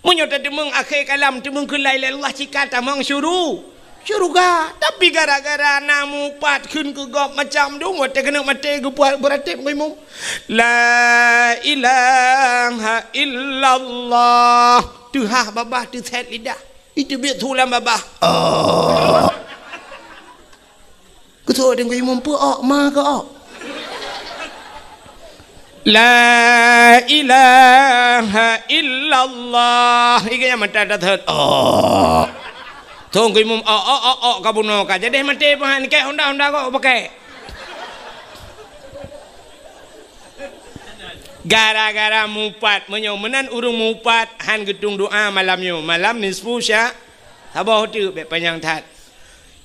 Meunyoe tateumeung akhé kalam teumeung kheun la ilaha illallah, cit ka tamong syuru-, syuruga. Tapi gara-gara na mupat kheun keu gob macam dum, watée keuneuk maté geupeuratéb Teungku Imum, "La ilaha illallah." Teuhah babah, teusét lidah. Iteubiet su lam babah. Oh. Keusoe Teungku Imum, peu ok, ma keu ok. "La ilaha illallah." Iga nyang mata dah thot. Oh. Teungku Imum, ok, ok, ok, ok, ka bunoe ka. Jadi maté peuhan, keu honda-honda kok pakai. Gara-gara mupat, meunyoe meunan ureuëng mupat han geutueng doa malam nyoe, malam nisfu Sya-, saboh teuk bék panyang that.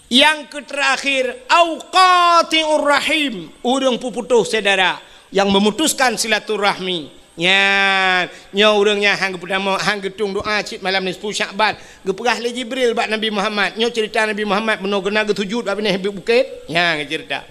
Nyang keuterakhir, au qati'ur rahim, ureuëng peuputôh syedara, nyang memutuskan silaturahmi. Nyan, nyoe ureuëng nyan han geupeutamong, han geutueng doa cit malam nisfu Syakban. Geupeugah lé Jibril bak Nabi Muhammad, nyoe ceurita Nabi Muhammad bunoe geuh na geusujut bak binéh bukét. Nyan geuceurita.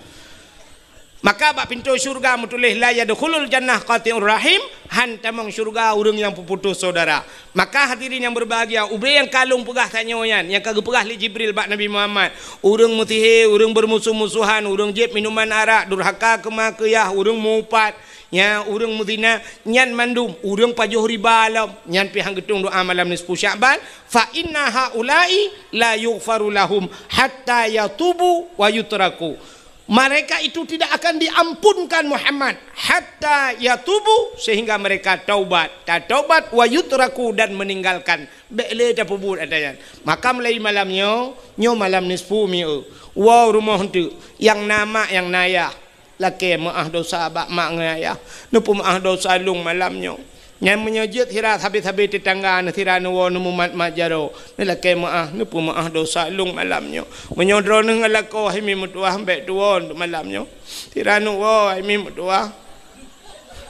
Maka bak pintoe syeuruga meutuléh, "La yadkhulul jannah qati'ur rahim," han tamong syeuruga ureuëng nyang peuputôh syedara. Maka hadirin nyang berbahagia, ubé nyang ka lôn peugah tanyoe nyan, nyang ka geupeugah lé Jibril bak Nabi Muhammad, ureuëng meusihé, ureuëng beurmusoh-musohan, ureuëng jieb minuman arak, durhaka keu ma keu yah, ureuëng mupat, nya ureuëng meuzina, nyan mandum ureuëng pajoh riba lom, nyan pih han geutueng doa malam nisfu Syakban, "Fa inna haula'i la yughfaru lahum hatta yatubu wa yutraku." Mereka itu tidak akan diampunkan Muhammad hatta yatubu, sehingga mereka taubat, tataubat, wa yutraku, dan meninggalkan. Bék lé tapeubuet ata nyan. Maka mulai malam nyoe, nyoe malam nisfu mieu. Woe rumoh eunteuk, nyang na mak, nyang na yah. Lakée meuáh dosa bak mak ngon ayah. Neupeumeuáh dosa lôn malam nyoe. Nyan meunyoe jeuet sira sabe-sabe teutangga neuh sira neuwoe neumumat-mat jaroe, neulakée meuáh, neupeumeuáh dosa lôn malam nyoe. Meunyoe droeneuh ngon lakoe hai mi meutuwah bék tuwoe malam nyoe. Sira neuwoe hai mi meutuwah,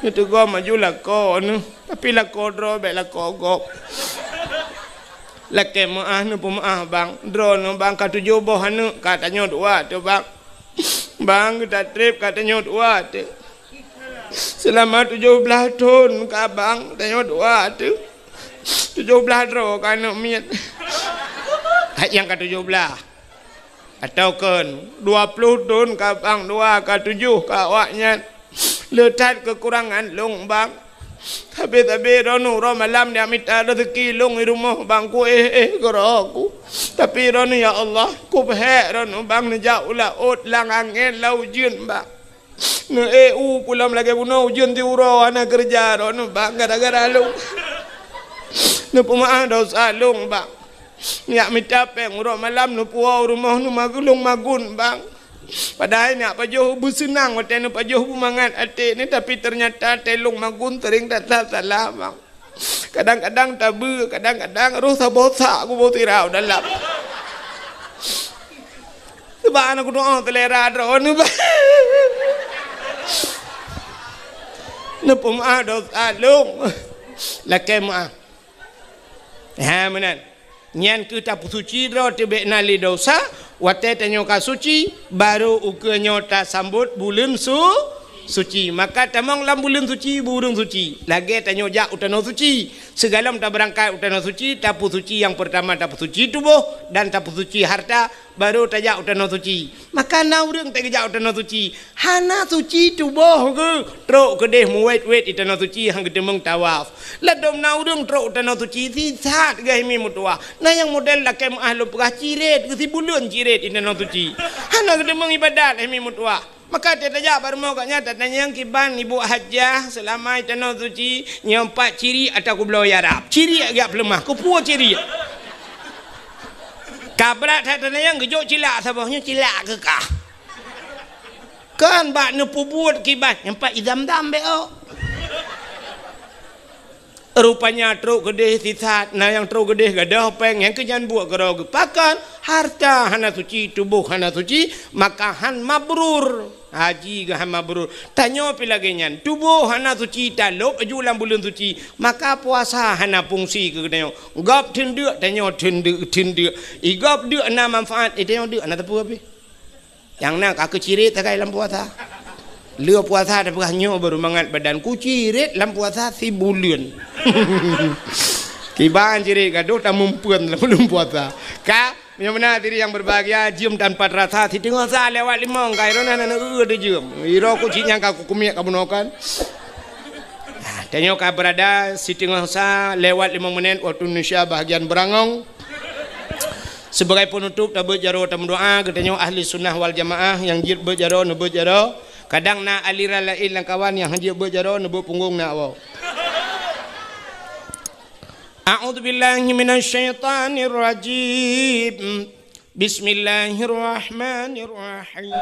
neuteugom aju lakoe neuh, tapi lakoe droe bék lakoe gob. Lakée meuáh, neupeumeuáh bang. Droeneuh bang ka tujoh boh aneuëk, ka tanyoe dua teuh bang. Bang, geuta treb ka tanyoe dua teuh. Seulama tujoh blaih thon ka bang tanyoe dua teuh. Tujoh blaih droe ka aneuëk miet. Hai nyang ka tujoh blaih. Atawa kon dua ploh thon ka bang dua ka tujoh ka awaknyan. Le that keukurangan lôn bang. Sabe-sabe droeneuh uroe malam neujak mita raseuki lôn di rumoh bang, kuéh-éh keudroe ku. Tapi droeneuh ya Allah, kupeuhék droeneuh bang neujak u laôt lam angén lam ujeuen bang. Neuék u kulom lagée bunoe ujeuen siuroe hana keureuja droeneuh bang gara-gara lôn. Neupeumeuáh dosa lôn bang. Neujak mita péng uroe malam neupuwoe u rumoh neumagun lôn magun bang. Padahai neujak pajoh beuseunang watée neupajoh beumangat até neuh, tapi teunyata watée lôn magun seuring that salah bang. Kadang-kadang tabeue, kadang-kadang roh saboh sak kuboh sira u dalam. Sabab hana kutu'oh seulera droeneuh bang. Neupeumeuáh dosa lôn. Lakée meuáh. Ha meunan. Nyan keuh tapeusuci droe teuh bék na lé dosa, watée tanyoe ka suci, barô ukeue nyoe tasambot buleuen su-, suci. Maka tamong lam buleuen suci, bu ureuëng suci. Lagée tanyoe jak u tanoh suci. Sigohlom tabeurangkat u tanoh suci, tapeusuci nyang peurtama tapeusuci tuboh dan tapeusuci harta, barô tajak u tanoh suci. Maka na ureuëng teuk geujak u tanoh suci, hana suci tuboh geuh, trok keudeh meuwét-wét di tanoh suci han geuteumeung tawaf. Ladôm na ureuëng trok u tanoh suci sisat geuh hai mi meutuwah. Na nyang model lakée meuáh lôn peugah cirét geuh sibuleuen cirét di tanoh suci. Hana geuteumeung ibadat hai mi meutuwah. Maka teutajak bak rumoh gobnyan tatanyong kiban ibu hajah seulama di tanoh suci nyoe pat ciri ata kubloe ya Rab. Ciri geujak peuleumah, kupuwoe ciri. Ka brat that tanyoe geujok cilak saboh nyoe cilak keu kah. Kan bak neupeubuet kiban nyang pat idam-dam bék ôk. Rupanya trok keudeh sisat, na nyang trok keudeh gadôh péng, nyang keu nyan buet keudroe geuh. Pakon? Harta hana suci, tuboh hana suci, maka han mabrur. Haji geuh han mabrur. Tanyoe pih lagèe nyan, tuboh hana suci, talôb aju lam buleuen suci, maka puasa hana fungsi keu geutanyoe. Gob theun deuk, tanyoe theun deuk, theun deuk. I gob deuk na manfaat, i tanyoe deuk hana teupeu pih. Nyang na ka keuciret sagai lam puasa. Lheueh puasa tapeugah nyoe baru mangat badan, kuciret lam puasa sibuleuen. Kiban ciret gadôh tamumpeuen lam buleuen puasa. Ka, meunyoe meunan hadirin yang berbahagia, jeuem tanpa terasa, siteungoh sa lewat limong, ka iroh na, na, na, eu, teujeum. Iroh ku cit nyang ka kukumiek ka bunoe kan. Nah, tanyoe ka berada siteungoh sa lewat limong menit waktu Indonesia bahagian Berangong. Sebagai penutup, tabeuet jaroe tameudoa, geutanyoe ahli sunnah wal jamaah nyang jeuet beuet jaroe, neubeuet jaroe. Kadang na aliran laén lam kawan nyang han jeuet beuet jaroe, neubeuet punggong na awak. A'udzubillahi minasyaitonirrajim. Bismillahirrahmanirrahim.